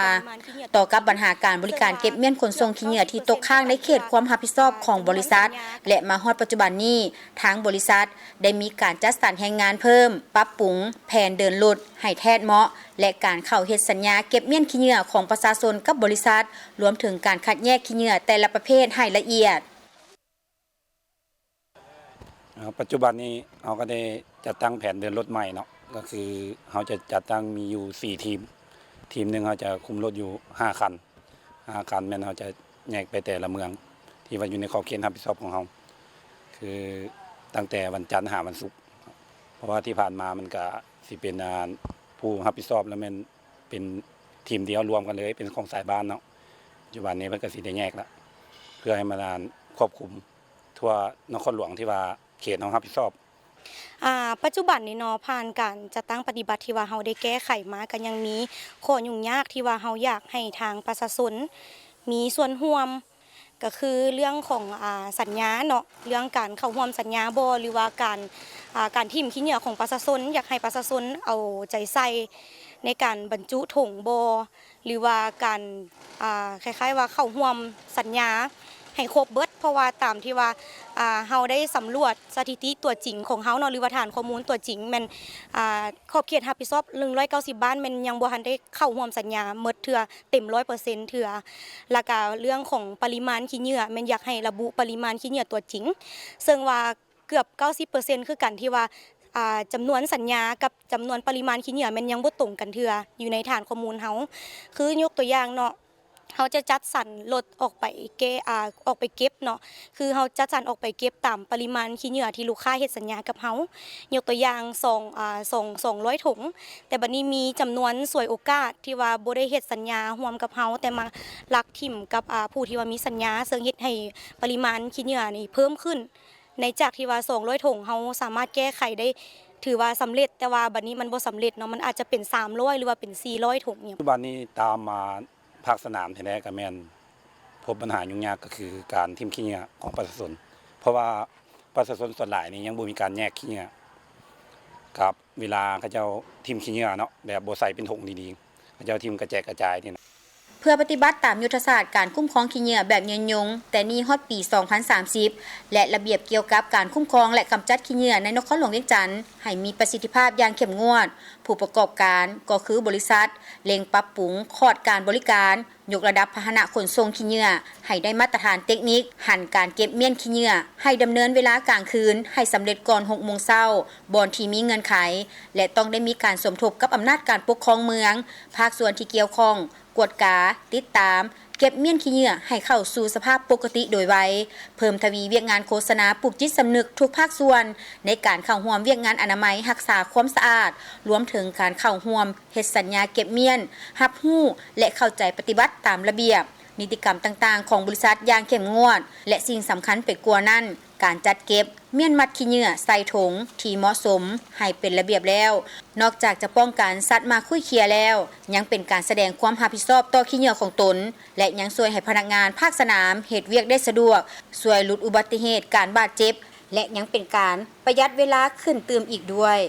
ຕໍ່ກັບບັນຫາການບໍລິການເກັບມ້ຽນຂົນສົ່ງຂີ້ເຫຍື້ອທີ່ຕົກຄ້າງໃນເຂດຄວາມຮັບຜິດຊອບຂອງບໍລິສັດ ແລະ ມາຮອດປັດຈຸບັນນີ້ ທາງບໍລິສັດ ໄດ້ມີການຈັດສັນແຮງງານເພີ່ມ, ປັບປຸງແຜນເດີນລົດໃຫ້ແທດເໝາະ ແລະ ການເຂົ້າເຮັດສັນຍາເກັບມ້ຽນຂີ້ເຫຍື້ອຂອງປະຊາຊົນກັບບໍລິສັດ, ລວມເຖິງການຄັດແຍກຂີ້ເຫຍື້ອແຕ່ລະປະເພດໃຫ້ລະອຽດ. ເອີ ປັດຈຸບັນນີ້ເຮົາກໍໄດ້ຈັດຕັ້ງແຜນເດີນລົດໃໝ່ເນາະ, ກໍຄືເຮົາຈະຈັດຕັ້ງມີຢູ່ສີ່ທີມ, ທີມໜຶ່ງເຮົາຈະຄຸມລົດຢູ່ຫ້າຄັນ, ຫ້າຄັນແມ່ນເຮົາຈະແຍກໄປແຕ່ລະເມືອງ ທີ່ວ່າຢູ່ໃນຂອບເຂດຮັບຜິດຊອບຂອງເຮົາ ຄືຕັ້ງແຕ່ວັນຈັນຫາວັນສຸກ. ເພາະວ່າທີ່ຜ່ານມາມັນກະຊິເປັນ ອ່າ ຜູ້ຮັບຜິດຊອບ ແລ້ວແມ່ນເປັນທີມດຽວລວມກັນເລີຍ ເປັນຂອງສາຍບ້ານເນາະ. ປັດຈຸບັນນີ້ເພິ່ນກະຊິໄດ້ແຍກລະ ເພື່ອໃຫ້ມັນ ອ່າ ຄວບຄຸມທົ່ວນະຄອນຫຼວງທີ່ວ່າເຂດເຮົາຮັບຜິດຊອບ ອາ ປັດຈຸບັນນີ້ເນາະ ຜ່ານການຈັດຕັ້ງປະຕິບັດທີ່ວ່າເຮົາໄດ້ແກ້ໄຂມາ ກໍຍັງມີຂໍ້ຫຍຸ້ງຍາກທີ່ວ່າເຮົາຢາກໃຫ້ທາງປະຊາຊົນມີສ່ວນຮ່ວມ ກໍຄືເລື່ອງຂອງ ອາ ສັນຍາເນາະ ເລື່ອງການເຂົ້າຮ່ວມສັນຍາບໍ່ ຫຼືວ່າການ ອາ ການຖິ້ມຂີ້ເຫຍື້ອຂອງປະຊາຊົນ ຢາກໃຫ້ປະຊາຊົນເອົາໃຈໃສ່ໃນການບັນຈຸຖົງບໍ່ ຫຼືວ່າການ ອາ ຄ້າຍໆວ່າເຂົ້າຮ່ວມສັນຍາໃຫ້ຄົບເບິດ ເພາະວ່າຕາມທີ່ວ່າ ອາ ເຮົາໄດ້ສຳຫຼວດສະຖິຕິຕົວຈິງຂອງເຮົາເນາະ ຫຼືວ່າຖານຂໍ້ມູນຕົວຈິງແມ່ນ ອາ ຂອບເຂດຮັບຜິດຊອບໜຶ່ງຮ້ອຍເກົ້າສິບບ້ານ ແມ່ນຍັງບໍ່ທັນໄດ້ເຂົ້າຮ່ວມສັນຍາໝົດເທື່ອ ເຕັມຮ້ອຍເປີເຊັນເທື່ອ ແລ້ວກະເລື່ອງຂອງປະລິມານຂີ້ເຫຍື້ອ ແມ່ນຢາກໃຫ້ລະບຸປະລິມານຂີ້ເຫຍື້ອຕົວຈິງ ເຊິ່ງວ່າເກືອບເກົ້າສິບເປີເຊັນຄືກັນ ທີ່ວ່າ ອາ ຈຳນວນສັນຍາກັບຈຳນວນປະລິມານຂີ້ເຫຍື້ອແມ່ນຍັງບໍ່ຕົງກັນເທື່ອ ຢູ່ໃນຖານຂໍ້ມູນເຮົາ ຄືຍົກຕົວຢ່າງເນາະ ເຮົາຈະຈັດສັນລົດອອກໄປເກັບ ອາ ອອກໄປເກັບເນາະ ຄືເຮົາຈັດສັນອອກໄປເກັບຕາມປະລິມານຂີ້ເຫຍື້ອທີ່ລູກຄ້າເຮັດສັນຍາກັບເຮົາ ຍົກຕົວຢ່າງສອງ ອາ ສອງ ສອງຮ້ອຍຖົງ ແຕ່ບັດນີ້ມີຈຳນວນສວຍໂອກາດທີ່ວ່າບໍ່ໄດ້ເຮັດສັນຍາຮ່ວມກັບເຮົາ ແຕ່ມາລັກຖິ້ມກັບ ອາ ຜູ້ທີ່ວ່າມີສັນຍາ ເຊິ່ງເຮັດໃຫ້ປະລິມານຂີ້ເຫຍື້ອນີ້ເພີ່ມຂຶ້ນ ໃນຈາກທີ່ວ່າສອງຮ້ອຍຖົງ ເຮົາສາມາດແກ້ໄຂໄດ້ ຖືວ່າສຳເລັດ ແຕ່ວ່າບັດນີ້ມັນບໍ່ສຳເລັດເນາະ ມັນອາດຈະເປັນສາມຮ້ອຍ ຫຼືວ່າເປັນສີ່ຮ້ອຍຖົງຫຍັງ. ປັດຈຸບັນນີ້ຕາມ ອາ ພາກສະໜາມແທ້ໆ ກໍແມ່ນພົບບັນຫາຫຍຸ້ງຍາກ ກໍຄືການຖິ້ມຂີ້ເຫຍື້ອຂອງປະຊາຊົນ ເພາະວ່າປະຊາຊົນສ່ວນຫຼາຍນີ້ຍັງບໍ່ມີການແຍກຂີ້ເຫຍື້ອ ກັບເວລາເຂົາເຈົ້າຖິ້ມຂີ້ເຫຍື້ອເນາະ ແບບບໍ່ໃສ່ເປັນຖົງດີໆ ເຂົາເຈົ້າຖິ້ມກະແຈກກະຈາຍນີ້ນະ. ເພື່ອປະຕິບັດຕາມຍຸດທະສາດການຄຸ້ມຄອງຂີ້ເຫຍື້ອແບບຍືນຍົງ ແຕ່ນີ້ຮອດປີສອງພັນສາມສິບ ແລະ ລະບຽບກ່ຽວກັບການຄຸ້ມຄອງ ແລະ ກຳຈັດຂີ້ເຫຍື້ອໃນນະຄອນຫຼວງວຽງຈັນໃຫ້ມີປະສິດທິພາບຢ່າງເຂັ້ມງວດ, ຜູ້ປະກອບການ ກໍຄືບໍລິສັດ ເລັ່ງປັບປຸງຂອດການບໍລິການ, ຍົກລະດັບພາຫະນະຂົນສົ່ງຂີ້ເຫຍື້ອໃຫ້ໄດ້ມາດຕະຖານເຕັກນິກ, ຫັນການເກັບມ້ຽນຂີ້ເຫຍື້ອໃຫ້ດຳເນີນເວລາກາງຄືນໃຫ້ສຳເລັດກ່ອນຫົກໂມງເຊົ້າ ບ່ອນທີ່ມີເງື່ອນໄຂ ແລະ ຕ້ອງໄດ້ມີການສົມທົບກັບອຳນາດການປົກຄອງເມືອງ, ພາກສ່ວນທີ່ກ່ຽວຂ້ອງ ກວດກາ, ຕິດຕາມ, ເກັບມ້ຽນຂີ້ເຫຍື້ອໃຫ້ເຂົ້າສູ່ສະພາບປົກກະຕິໂດຍໄວ, ເພີ່ມທະວີວຽກງານໂຄສະນາ ປຸກຈິດສຳນຶກທຸກພາກສ່ວນ ໃນການເຂົ້າຮ່ວມວຽກງານອະນາໄມ, ຮັກສາຄວາມສະອາດ, ລວມເຖິງການເຂົ້າຮ່ວມເຮັດສັນຍາເກັບມ້ຽນ, ຮັບຮູ້ ແລະ ເຂົ້າໃຈປະຕິບັດຕາມລະບຽບ, ນິຕິກຳຕ່າງໆຂອງບໍລິສັດຢ່າງເຂັ້ມງວດ ແລະ ສິ່ງສຳຄັນໄປກວ່ານັ້ນ, ການຈັດເກັບ ມ້ຽນມັດຂີ້ເຫຍື້ອໃສ່ຖົງທີ່ເໝາະສົມໃຫ້ເປັນລະບຽບແລ້ວ, ນອກຈາກຈະປ້ອງກັນສັດມາຄຸຍເຄຍແລ້ວ, ຍັງເປັນການສະແດງຄວາມຮັບຜິດຊອບຕໍ່ຂີ້ເຫຍື້ອຂອງຕົນ ແລະ ຍັງຊ່ວຍໃຫ້ພະນັກງານພາກສະໜາມເຮັດວຽກໄດ້ສະດວກ, ຊ່ວຍຫຼຸດອຸບັດຕິເຫດການບາດເຈັບ ແລະ ຍັງເປັນການປະຢັດເວລາຂຶ້ນຕື່ມອີກດ້ວຍ.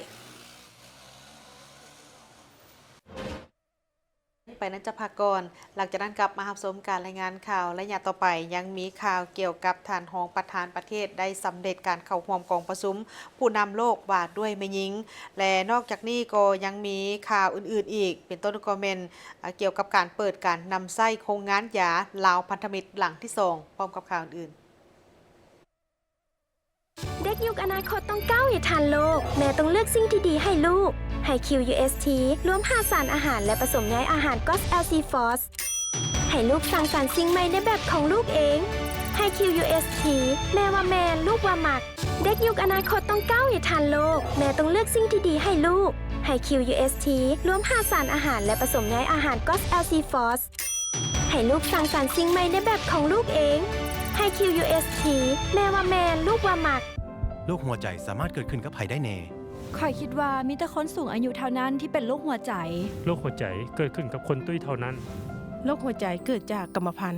ໄປນັ້ນຈະພັກກ່ອນ, ຫຼັງຈາກນັ້ນກັບມາຮັບຊົມການລາຍງານຂ່າວໄລຍະຕໍ່ໄປ, ຍັງມີຂ່າວກ່ຽວກັບທ່ານຮອງປະທານປະເທດໄດ້ສຳເລັດການເຂົ້າຮ່ວມກອງປະຊຸມຜູ້ນຳໂລກວ່າດ້ວຍແມ່ຍິງ ແລະ ນອກຈາກນີ້ກໍຍັງມີຂ່າວອື່ນໆອີກ, ເປັນຕົ້ນກໍແມ່ນ ອາ ກ່ຽວກັບການເປີດການນຳໃຊ້ໂຄງງານຢາລາວພັນທະມິດຫຼັງທີສອງ ພ້ອມກັບຂ່າວອື່ນໆ. ເດັກຍຸກອະນາຄົດຕ້ອງກ້າວໃຫ້ທັນໂລກ, ແມ່ຕ້ອງເລືອກສິ່ງທີ່ດີໃຫ້ລູກ. ໃຫ້ ຄິວ ຢູ ເອສ ທີ ລວມຫ້າສານອາຫານ ແລະ ປະສົມຍ້າຍອາຫານ ກອສ ແອລ ຊີ ຟອສ ໃຫ້ລູກສ້າງສັນສິ່ງໃໝ່ໃນແບບຂອງລູກເອງ. ໃຫ້ ຄິວ ຢູ ເອສ ທີ ແມ່ວ່າແມ່ນ, ລູກວ່າມັກ. ເດັກຍຸກອະນາຄົດຕ້ອງກ້າວໃຫ້ທັນໂລກ, ແມ່ຕ້ອງເລືອກສິ່ງທີ່ດີໃຫ້ລູກ. ໃຫ້ ຄິວ ຢູ ເອສ ທີ ລວມຫ້າສານອາຫານ ແລະ ປະສົມຍ້າຍອາຫານ ກອສ ແອລ ຊີ ຟອສ ໃຫ້ລູກສ້າງສັນສິ່ງໃໝ່ໃນແບບຂອງລູກເອງ. ໃຫ້ ຄິວ ຢູ ເອສ ທີ ແມ່ວ່າແມ່ນ, ລູກວ່າມັກ. ໂລກຫົວໃຈສາມາດເກີດຂຶ້ນກັບໃຜໄດ້ແດ່? ຂ້ອຍຄິດວ່າມີແຕ່ຄົນສູງອາຍຸເທົ່ານັ້ນທີ່ເປັນໂລກຫົວໃຈ. ໂລກຫົວໃຈເກີດຂຶ້ນກັບຄົນຕຸ້ຍເທົ່ານັ້ນ. ໂລກຫົວໃຈເກີດຈາກກຳມະພັນ.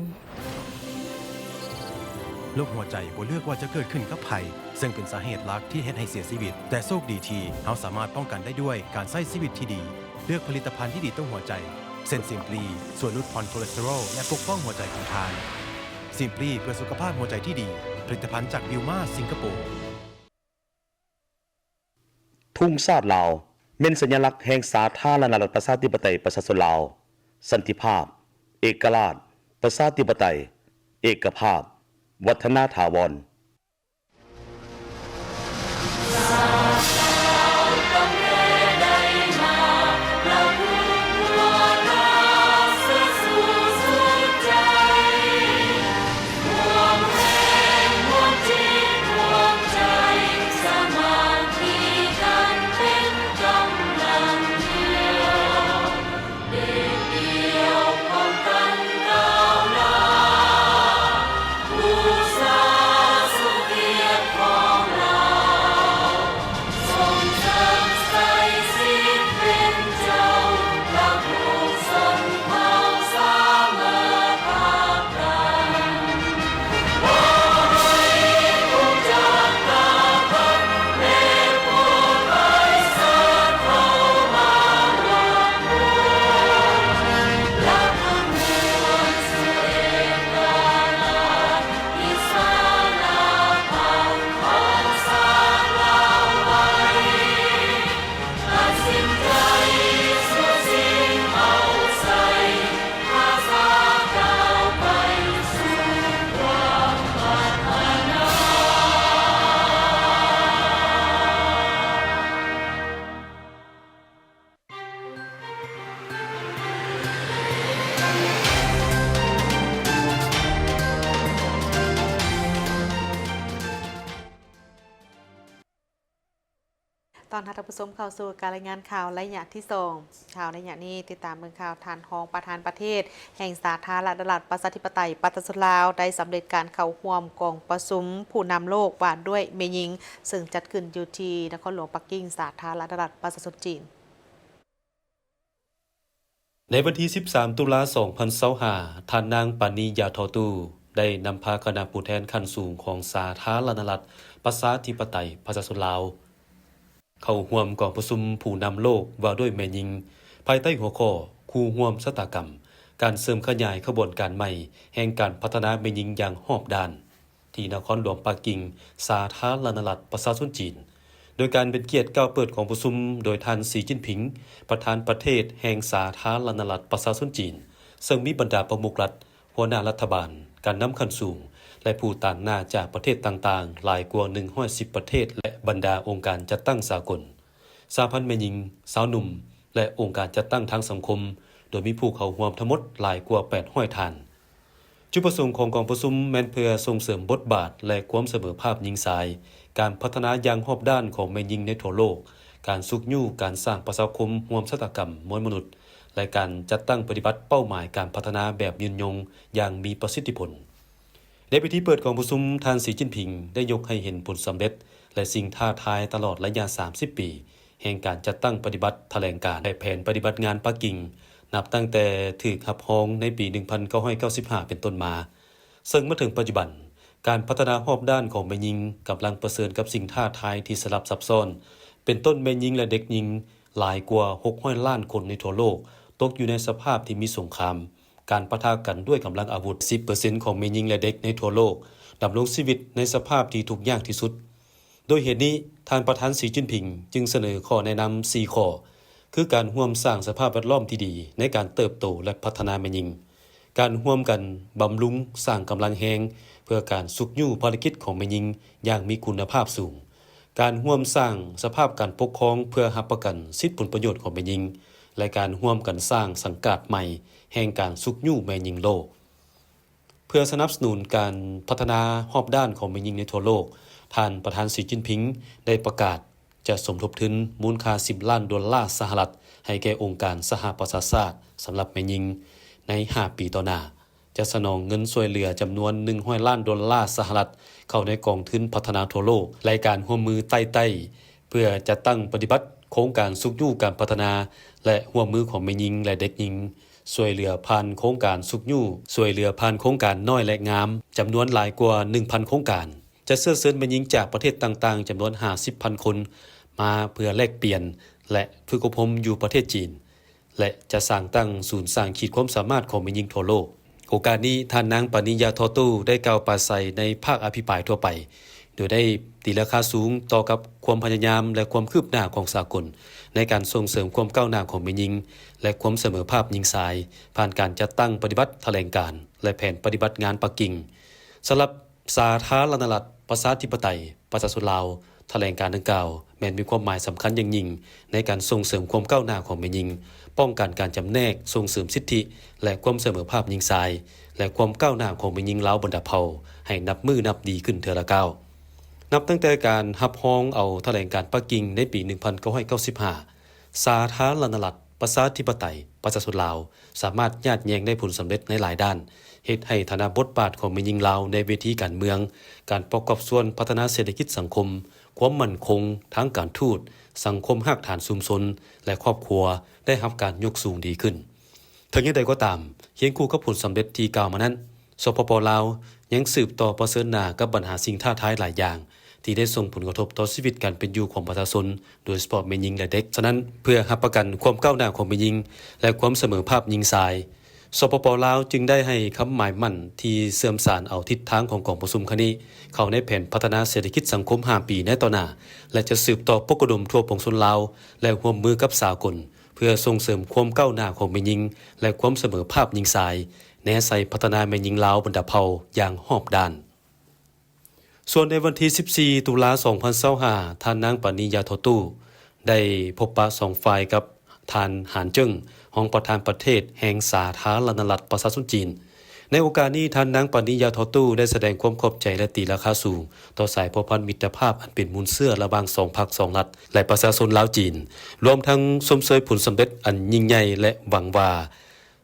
ໂລກຫົວໃຈບໍ່ເລືອກວ່າຈະເກີດຂຶ້ນກັບໃຜ, ເຊິ່ງເປັນສາເຫດຫຼັກທີ່ເຮັດໃຫ້ເສຍຊີວິດ. ແຕ່ໂຊກດີທີ່ເຮົາສາມາດປ້ອງກັນໄດ້ດ້ວຍການໃຊ້ຊີວິດທີ່ດີ. ເລືອກຜະລິດຕະພັນທີ່ດີຕໍ່ຫົວໃຈ ເຊັ່ນ ຊິມພລີ ຊ່ວຍຫຼຸດຜ່ອນໂຄເລສເຕີຣອລ ແລະ ປົກປ້ອງຫົວໃຈຂອງທ່ານ. ຊິມພລີ ເພື່ອສຸຂະພາບຫົວໃຈທີ່ດີ. ຜະລິດຕະພັນຈາກບິວມາ ສິງກະໂປ. ທຸງຊາດລາວ ແມ່ນສັນຍະລັກແຫ່ງສາທາລະນະລັດ ປະຊາທິປະໄຕ ປະຊາຊົນລາວ, ສັນຕິພາບ, ເອກະລາດ, ປະຊາທິປະໄຕ, ເອກະພາບ, ວັດທະນາຖາວອນ. ຕ້ອນຮັບທ່ານຜູ້ຊົມເຂົ້າສູ່ການລາຍງານຂ່າວໄລຍະທີສອງ. ຂ່າວໄລຍະນີ້ ຕິດຕາມເບິ່ງຂ່າວ ທ່ານຮອງປະທານປະເທດແຫ່ງສາທາລະນະລັດປະຊາທິປະໄຕປະຊາຊົນລາວ ໄດ້ສຳເລັດການເຂົ້າຮ່ວມກອງປະຊຸມຜູ້ນຳໂລກວ່າດ້ວຍແມ່ຍິງ ເຊິ່ງຈັດຂຶ້ນຢູ່ທີ່ນະຄອນຫຼວງປັກກິ່ງ ສາທາລະນະລັດປະຊາຊົນຈີນ. ໃນວັນທີສິບສາມ ຕຸລາ ສອງພັນຊາວຫ້າ ທ່ານນາງ ປານີ ຢາທໍຕູ້ ໄດ້ນຳພາຄະນະຜູ້ແທນຂັ້ນສູງຂອງສາທາລະນະລັດປະຊາທິປະໄຕປະຊາຊົນລາວ ເຂົ້າຮ່ວມກອງປະຊຸມຜູ້ນຳໂລກວ່າດ້ວຍແມ່ຍິງ ພາຍໃຕ້ຫົວຂໍ້ ຄູ່ຮ່ວມຊະຕາກຳ ການເສີມຂະຫຍາຍຂະບວນການໃໝ່ແຫ່ງການພັດທະນາແມ່ຍິງຢ່າງຮອບດ້ານ ທີ່ນະຄອນຫຼວງປັກກິ່ງ ສາທາລະນະລັດປະຊາຊົນຈີນ, ໂດຍການເປັນກຽດກ່າວເປີດກອງປະຊຸມໂດຍທ່ານ ສີ ຈິ້ນຜິງ ປະທານປະເທດແຫ່ງສາທາລະນະລັດປະຊາຊົນຈີນ, ເຊິ່ງມີບັນດາປະມຸກລັດ, ຫົວໜ້າລັດຖະບານ, ການນຳຂັ້ນສູງ ແລະ ຜູ້ຕາງໜ້າຈາກປະເທດຕ່າງໆ ຫຼາຍກວ່າໜຶ່ງຮ້ອຍສິບປະເທດ ແລະ ບັນດາອົງການຈັດຕັ້ງສາກົນ, ສະຫະພັນແມ່ຍິງ, ຊາວໜຸ່ມ ແລະ ອົງການຈັດຕັ້ງທາງສັງຄົມ, ໂດຍມີຜູ້ເຂົ້າຮ່ວມທັງໝົດຫຼາຍກວ່າແປດຮ້ອຍທ່ານ. ຈຸດປະສົງຂອງກອງປະຊຸມແມ່ນເພື່ອສົ່ງເສີມບົດບາດ ແລະ ຄວາມສະເໝີພາບຍິງຊາຍ, ການພັດທະນາຢ່າງຮອບດ້ານຂອງແມ່ຍິງໃນທົ່ວໂລກ, ການຊຸກຍູ້ການສ້າງປະຊາຄົມຮ່ວມຊະຕາກຳມວນມະນຸດ ແລະ ການຈັດຕັ້ງປະຕິບັດເປົ້າໝາຍການພັດທະນາແບບຍືນຍົງຢ່າງມີປະສິດທິຜົນ. ໃນພິທີເປີດກອງປະຊຸມ, ທ່ານ ສີ ຈິ້ນຜິງ ໄດ້ຍົກໃຫ້ເຫັນຜົນສຳເລັດ ແລະ ສິ່ງທ້າທາຍຕະຫຼອດໄລຍະສາມສິບປີ ແຫ່ງການຈັດຕັ້ງປະຕິບັດຖະແຫຼງການ ແລະ ແຜນປະຕິບັດງານປັກກິ່ງ ນັບຕັ້ງແຕ່ຖືກຮັບຮອງໃນປີໜຶ່ງພັນເກົ້າຮ້ອຍເກົ້າສິບຫ້າເປັນຕົ້ນມາ, ເຊິ່ງມາເຖິງປັດຈຸບັນ, ການພັດທະນາຮອບດ້ານຂອງແມ່ຍິງກຳລັງປະເຊີນກັບສິ່ງທ້າທາຍທີ່ສະຫຼັບຊັບຊ້ອນ, ເປັນຕົ້ນແມ່ຍິງ ແລະ ເດັກຍິງຫຼາຍກວ່າຫົກຮ້ອຍລ້ານຄົນໃນທົ່ວໂລກ ຕົກຢູ່ໃນສະພາບທີ່ມີສົງຄາມ, ການປະທະກັນດ້ວຍກຳລັງອາວຸດ, ສິບເປີເຊັນຂອງແມ່ຍິງ ແລະ ເດັກໃນທົ່ວໂລກດຳລົງຊີວິດໃນສະພາບທີ່ທຸກຍາກທີ່ສຸດ. ໂດຍເຫດນີ້, ທ່ານປະທານ ສີ ຈິ້ນຜິງ ຈຶ່ງສະເໜີຂໍ້ແນະນຳສີ່ຂໍ້, ຄືການຮ່ວມສ້າງສະພາບແວດລ້ອມທີ່ດີໃນການເຕີບໂຕ ແລະ ພັດທະນາແມ່ຍິງ, ການຮ່ວມກັນບຳລຸງສ້າງກຳລັງແຮງເພື່ອການຊຸກຍູ້ພາລະກິດຂອງແມ່ຍິງຢ່າງມີຄຸນນະພາບສູງ, ການຮ່ວມສ້າງສະພາບການປົກຄອງເພື່ອຮັບປະກັນສິດຜົນປະໂຫຍດຂອງແມ່ຍິງ ແລະ ການຮ່ວມກັນສ້າງສັງກາດໃໝ່ແຫ່ງການຊຸກຍູ້ແມ່ຍິງໂລກ. ເພື່ອສະໜັບສະໜູນການພັດທະນາຮອບດ້ານຂອງແມ່ຍິງໃນທົ່ວໂລກ, ທ່ານປະທານ ສີ ຈິ້ນຜິງ ໄດ້ປະກາດຈະສົມທົບທຶນມູນຄ່າສິບລ້ານໂດລາສະຫະລັດ ໃຫ້ແກ່ອົງການສະຫະປະຊາຊາດສຳລັບແມ່ຍິງໃນຫ້າປີຕໍ່ໜ້າ, ຈະສະໜອງເງິນຊ່ວຍເຫຼືອຈຳນວນໜຶ່ງຮ້ອຍລ້ານໂດລາສະຫະລັດ ເຂົ້າໃນກອງທຶນພັດທະນາທົ່ວໂລກ ແລະ ການຮ່ວມມືໃຕ້ໃຕ້ ເພື່ອຈັດຕັ້ງປະຕິບັດໂຄງການຊຸກຍູ້ການພັດທະນາ ແລະ ຮ່ວມມືຂອງແມ່ຍິງ ແລະ ເດັກຍິງ, ຊ່ວຍເຫຼືອຜ່ານໂຄງການຊຸກຍູ້, ຊ່ວຍເຫຼືອຜ່ານໂຄງການນ້ອຍ ແລະ ງາມ ຈຳນວນຫຼາຍກວ່າໜຶ່ງພັນໂຄງການ, ຈະເຊື້ອເຊີນແມ່ຍິງຈາກປະເທດຕ່າງໆ ຈຳນວນຫ້າສິບພັນຄົນ ມາເພື່ອແລກປ່ຽນ ແລະ ຝຶກອົບຮົມຢູ່ປະເທດຈີນ ແລະ ຈະສ້າງຕັ້ງສູນສ້າງຂີດຄວາມສາມາດຂອງແມ່ຍິງທົ່ວໂລກ. ໂອກາດນີ້, ທ່ານນາງ ປານີ ຢາທໍຕູ້ ໄດ້ກ່າວປາໄສໃນພາກອະພິປາຍທົ່ວໄປ, ໂດຍໄດ້ຕີລາຄາສູງຕໍ່ກັບຄວາມພະຍາຍາມ ແລະ ຄວາມຄືບໜ້າຂອງສາກົນ ໃນການສົ່ງເສີມຄວາມກ້າວໜ້າຂອງແມ່ຍິງ ແລະ ຄວາມສະເໝີພາບຍິງຊາຍ ຜ່ານການຈັດຕັ້ງປະຕິບັດຖະແຫຼງການ ແລະ ແຜນປະຕິບັດງານປັກກິ່ງ. ສຳລັບ ສາທາລະນະລັດ ປະຊາທິປະໄຕ ປະຊາຊົນລາວ, ຖະແຫຼງການດັ່ງກ່າວ ແມ່ນມີຄວາມໝາຍສຳຄັນຢ່າງຍິ່ງ ໃນການສົ່ງເສີມຄວາມກ້າວໜ້າຂອງແມ່ຍິງ, ປ້ອງກັນການຈຳແນກ, ສົ່ງເສີມສິດທິ ແລະ ຄວາມສະເໝີພາບຍິງຊາຍ ແລະ ຄວາມກ້າວໜ້າຂອງແມ່ຍິງລາວບັນດາເຜົ່າ ໃຫ້ນັບມື້ນັບດີຂຶ້ນເທື່ອລະກ້າວ. ນັບຕັ້ງແຕ່ການຮັບຮອງເອົາຖະແຫຼງການປັກກິ່ງໃນປີໜຶ່ງພັນເກົ້າຮ້ອຍເກົ້າສິບຫ້າ, ສາທາລະນະລັດ ປະຊາທິປະໄຕ ປະຊາຊົນລາວ ສາມາດຍາດແຍ່ງໄດ້ຜົນສຳເລັດໃນຫຼາຍດ້ານ, ເຮັດໃຫ້ຖານະບົດບາດຂອງແມ່ຍິງລາວໃນເວທີການເມືອງ, ການປະກອບສ່ວນພັດທະນາເສດຖະກິດສັງຄົມ, ຄວາມໝັ້ນຄົງທາງການທູດ, ສັງຄົມຮາກຖານຊຸມຊົນ ແລະ ຄອບຄົວ ໄດ້ຮັບການຍົກສູງດີຂຶ້ນ. ເຖິງຢ່າງໃດກໍຕາມ, ຄຽງຄູ່ກັບຜົນສຳເລັດທີ່ກ່າວມານັ້ນ, ສປປ ລາວ ຍັງສືບຕໍ່ປະເຊີນໜ້າກັບບັນຫາສິ່ງທ້າທາຍຫຼາຍຢ່າງ ທີ່ໄດ້ສົ່ງຜົນກະທົບຕໍ່ຊີວິດການເປັນຢູ່ຂອງປະຊາຊົນ, ໂດຍສະເພາະແມ່ຍິງ ແລະ ເດັກ. ສະນັ້ນ, ເພື່ອຮັບປະກັນຄວາມກ້າວໜ້າຂອງແມ່ຍິງ ແລະ ຄວາມສະເໝີພາບຍິງຊາຍ, ສປປ ລາວ ຈຶ່ງໄດ້ໃຫ້ຄຳໝາຍໝັ້ນທີ່ເຊື່ອມສານເອົາທິດທາງຂອງກອງປະຊຸມຄັ້ງນີ້ ເຂົ້າໃນແຜນພັດທະນາເສດຖະກິດສັງຄົມຫ້າປີໃນຕໍ່ໜ້າ ແລະ ຈະສືບຕໍ່ປົກກະດົມທົ່ວປວງຊົນລາວ ແລະ ຮ່ວມມືກັບສາກົນ ເພື່ອສົ່ງເສີມຄວາມກ້າວໜ້າຂອງແມ່ຍິງ ແລະ ຄວາມສະເໝີພາບຍິງຊາຍ, ແນໃສ່ພັດທະນາແມ່ຍິງລາວບັນດາເຜົ່າຢ່າງຮອບດ້ານ. ສ່ວນໃນວັນທີສິບສີ່ ຕຸລາ ສອງພັນຊາວຫ້າ ທ່ານນາງ ປານີ ຢາທໍຕູ້ ໄດ້ພົບປະສອງຝ່າຍກັບທ່ານ ຫານ ເຈິ້ງ ຮອງປະທານປະເທດແຫ່ງສາທາລະນະລັດປະຊາຊົນຈີນ, ໃນໂອກາດນີ້, ທ່ານນາງ ປານິຍາ ທໍຕູ້ ໄດ້ສະແດງຄວາມຂອບໃຈ ແລະ ຕີລາຄາສູງຕໍ່ສາຍພົວພັນມິດຕະພາບອັນເປັນມູນເຊື້ອລະຫວ່າງສອງພັກສອງລັດ ແລະ ປະຊາຊົນລາວ-ຈີນ, ລວມທັງຊົມເຊີຍຜົນສຳເລັດອັນຍິ່ງໃຫຍ່ ແລະ ຫວັງວ່າ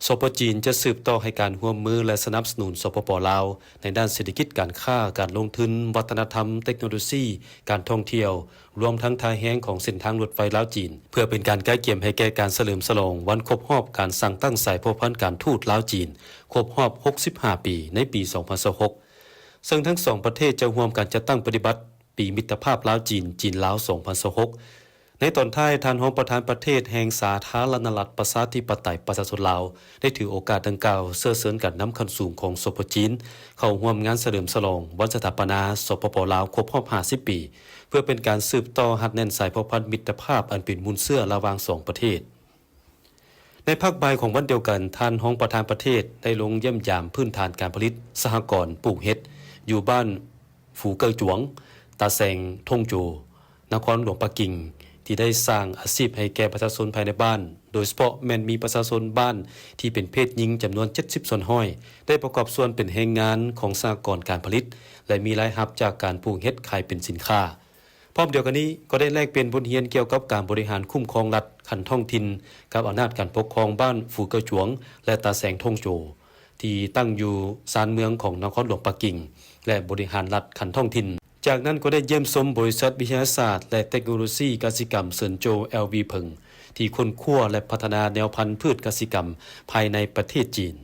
ສປ ຈີນ ຈະສືບຕໍ່ໃຫ້ການຮ່ວມມື ແລະ ສະໜັບສະໜູນ ສປປ ລາວ ໃນດ້ານເສດຖະກິດ, ການຄ້າ, ການລົງທຶນ, ວັດທະນະທຳ, ເຕັກໂນໂລຊີ, ການທ່ອງທ່ຽວ, ລວມທັງທ່າແຮງຂອງເສັ້ນທາງລົດໄຟລາວ-ຈີນ ເພື່ອເປັນການກະກຽມໃຫ້ແກ່ການສະເຫຼີມສະຫຼອງວັນຄົບຮອບການສ້າງຕັ້ງສາຍພົວພັນການທູດລາວ-ຈີນ ຄົບຮອບຫົກສິບຫ້າປີ ໃນປີສອງພັນຊາວຫົກ ເຊິ່ງທັງສອງປະເທດຈະຮ່ວມກັນຈັດຕັ້ງປະຕິບັດປີມິດຕະພາບລາວ-ຈີນ, ຈີນ-ລາວ ສອງພັນຊາວຫົກ. ໃນຕອນທ້າຍ, ທ່ານຮອງປະທານປະເທດແຫ່ງສາທາລະນະລັດ ປະຊາທິປະໄຕ ປະຊາຊົນລາວ ໄດ້ຖືໂອກາດດັ່ງກ່າວເຊື້ອເຊີນການນຳຂັ້ນສູງຂອງ ສປ ຈີນ ເຂົ້າຮ່ວມງານສະເຫຼີມສະຫຼອງວັນສະຖາປະນາ ສປປ ລາວ ຄົບຮອບຫ້າສິບປີ ເພື່ອເປັນການສືບຕໍ່ຮັດແໜ້ນສາຍພົວພັນມິດຕະພາບອັນເປັນມູນເຊື້ອລະຫວ່າງສອງປະເທດ. ໃນພາກບ່າຍຂອງວັນດຽວກັນ, ທ່ານຮອງປະທານປະເທດໄດ້ລົງຢ້ຽມຢາມພື້ນຖານການຜະລິດສະຫະກອນປູກເຫັດ ຢູ່ບ້ານ ຟູເກີ້ຈວງ, ຕາແສງທົ່ງໂຈ, ນະຄອນຫຼວງປັກກິ່ງ ທີ່ໄດ້ສ້າງອາຊີບໃຫ້ແກ່ປະຊາຊົນພາຍໃນບ້ານ, ໂດຍສະເພາະແມ່ນມີປະຊາຊົນບ້ານທີ່ເປັນເພດຍິງຈຳນວນເຈັດສິບສ່ວນຮ້ອຍ ໄດ້ປະກອບສ່ວນເປັນແຮງງານຂອງສະຫະກອນການຜະລິດ ແລະ ມີລາຍຮັບຈາກການປູກເຫັດຂາຍເປັນສິນຄ້າ. ພ້ອມດຽວກັນນີ້, ກໍໄດ້ແລກປ່ຽນບົດຮຽນກ່ຽວກັບການບໍລິຫານຄຸ້ມຄອງລັດຂັ້ນທ້ອງຖິ່ນ ກັບອຳນາດການປົກຄອງບ້ານຟູເກີ້ຈວງ ແລະ ຕາແສງທົ່ງໂຈ ທີ່ຕັ້ງຢູ່ຊານເມືອງຂອງນະຄອນຫຼວງປັກກິ່ງ ແລະ ບໍລິຫານລັດຂັ້ນທ້ອງຖິ່ນ. ຈາກນັ້ນກໍໄດ້ຢ້ຽມຊົມບໍລິສັດວິທະຍາສາດ ແລະ ເຕັກໂນໂລຊີກະສິກຳເຊິນໂຈ ແອລວີ ເຜິງ ທີ່ຄົ້ນຄວ້າ ແລະ ພັດທະນາແນວພັນພືດກະສິກຳພາຍໃນປະເທດຈີນ.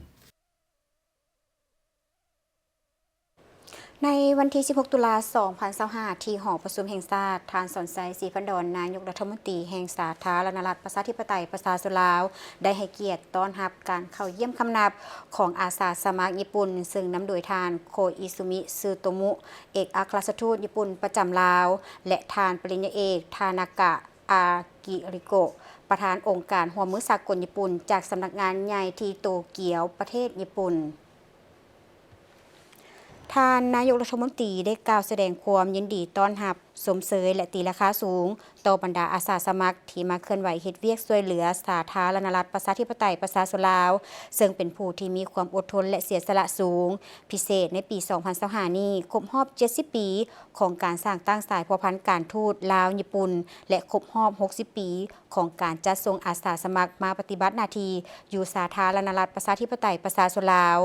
ໃນວັນທີສິບຫົກ ຕຸລາ ສອງພັນຊາວຫ້າ ທີ່ຫໍປະຊຸມແຫ່ງຊາດ, ທ່ານ ສອນໄຊ ສີພັນດອນ ນາຍົກລັດຖະມົນຕີແຫ່ງສາທາລະນະລັດ ປະຊາທິປະໄຕ ປະຊາຊົນລາວ ໄດ້ໃຫ້ກຽດຕ້ອນຮັບການເຂົ້າຢ້ຽມຄຳນັບຂອງອາສາສະໝັກຍີ່ປຸ່ນ, ເຊິ່ງນຳໂດຍທ່ານ ໂຄອິຊູມິ ຊືໂຕມຸ ເອກອັກຄະລັດຖະທູດຍີ່ປຸ່ນປະຈຳລາວ ແລະ ທ່ານປະລິນຍາເອກ ທານາກະ ອາກິລິໂກະ ປະທານອົງການຮ່ວມມືສາກົນຍີ່ປຸ່ນ ຈາກສຳນັກງານໃຫຍ່ທີ່ໂຕກຽວ ປະເທດຍີ່ປຸ່ນ. ທ່ານນາຍົກລັດຖະມົນຕີໄດ້ກ່າວສະແດງຄວາມຍິນດີຕ້ອນຮັບ, ຊົມເຊີຍ ແລະ ຕີລາຄາສູງຕໍ່ບັນດາອາສາສະໝັກທີ່ມາເຄື່ອນໄຫວເຮັດວຽກຊ່ວຍເຫຼືອສາທາລະນະລັດ ປະຊາທິປະໄຕ ປະຊາຊົນລາວ, ເຊິ່ງເປັນຜູ້ທີ່ມີຄວາມອົດທົນ ແລະ ເສຍສະຫຼະສູງ. ພິເສດໃນປີສອງພັນຊາວຫ້ານີ້ ຄົບຮອບເຈັດສິບປີຂອງການສ້າງຕັ້ງສາຍພົວພັນການທູດລາວ-ຍີ່ປຸ່ນ ແລະ ຄົບຮອບຫົກສິບປີ ຂອງການຈັດສົ່ງອາສາສະໝັກມາປະຕິບັດໜ້າທີ່ຢູ່ສາທາລະນະລັດ ປະຊາທິປະໄຕ ປະຊາຊົນລາວ.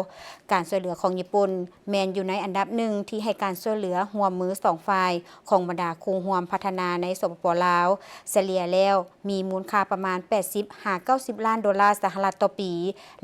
ການຊ່ວຍເຫຼືອຂອງຍີ່ປຸ່ນແມ່ນຢູ່ໃນອັນດັບໜຶ່ງທີ່ໃຫ້ການຊ່ວຍເຫຼືອຮ່ວມມືສອງຝ່າຍຂອງບັນດາຄູ່ຮ່ວມພັດທະນາໃນ ສປປ ລາວ, ສະເລ່ຍແລ້ວມີມູນຄ່າປະມານແປດສິບຫາເກົ້າສິບລ້ານໂດລາສະຫະລັດຕໍ່ປີ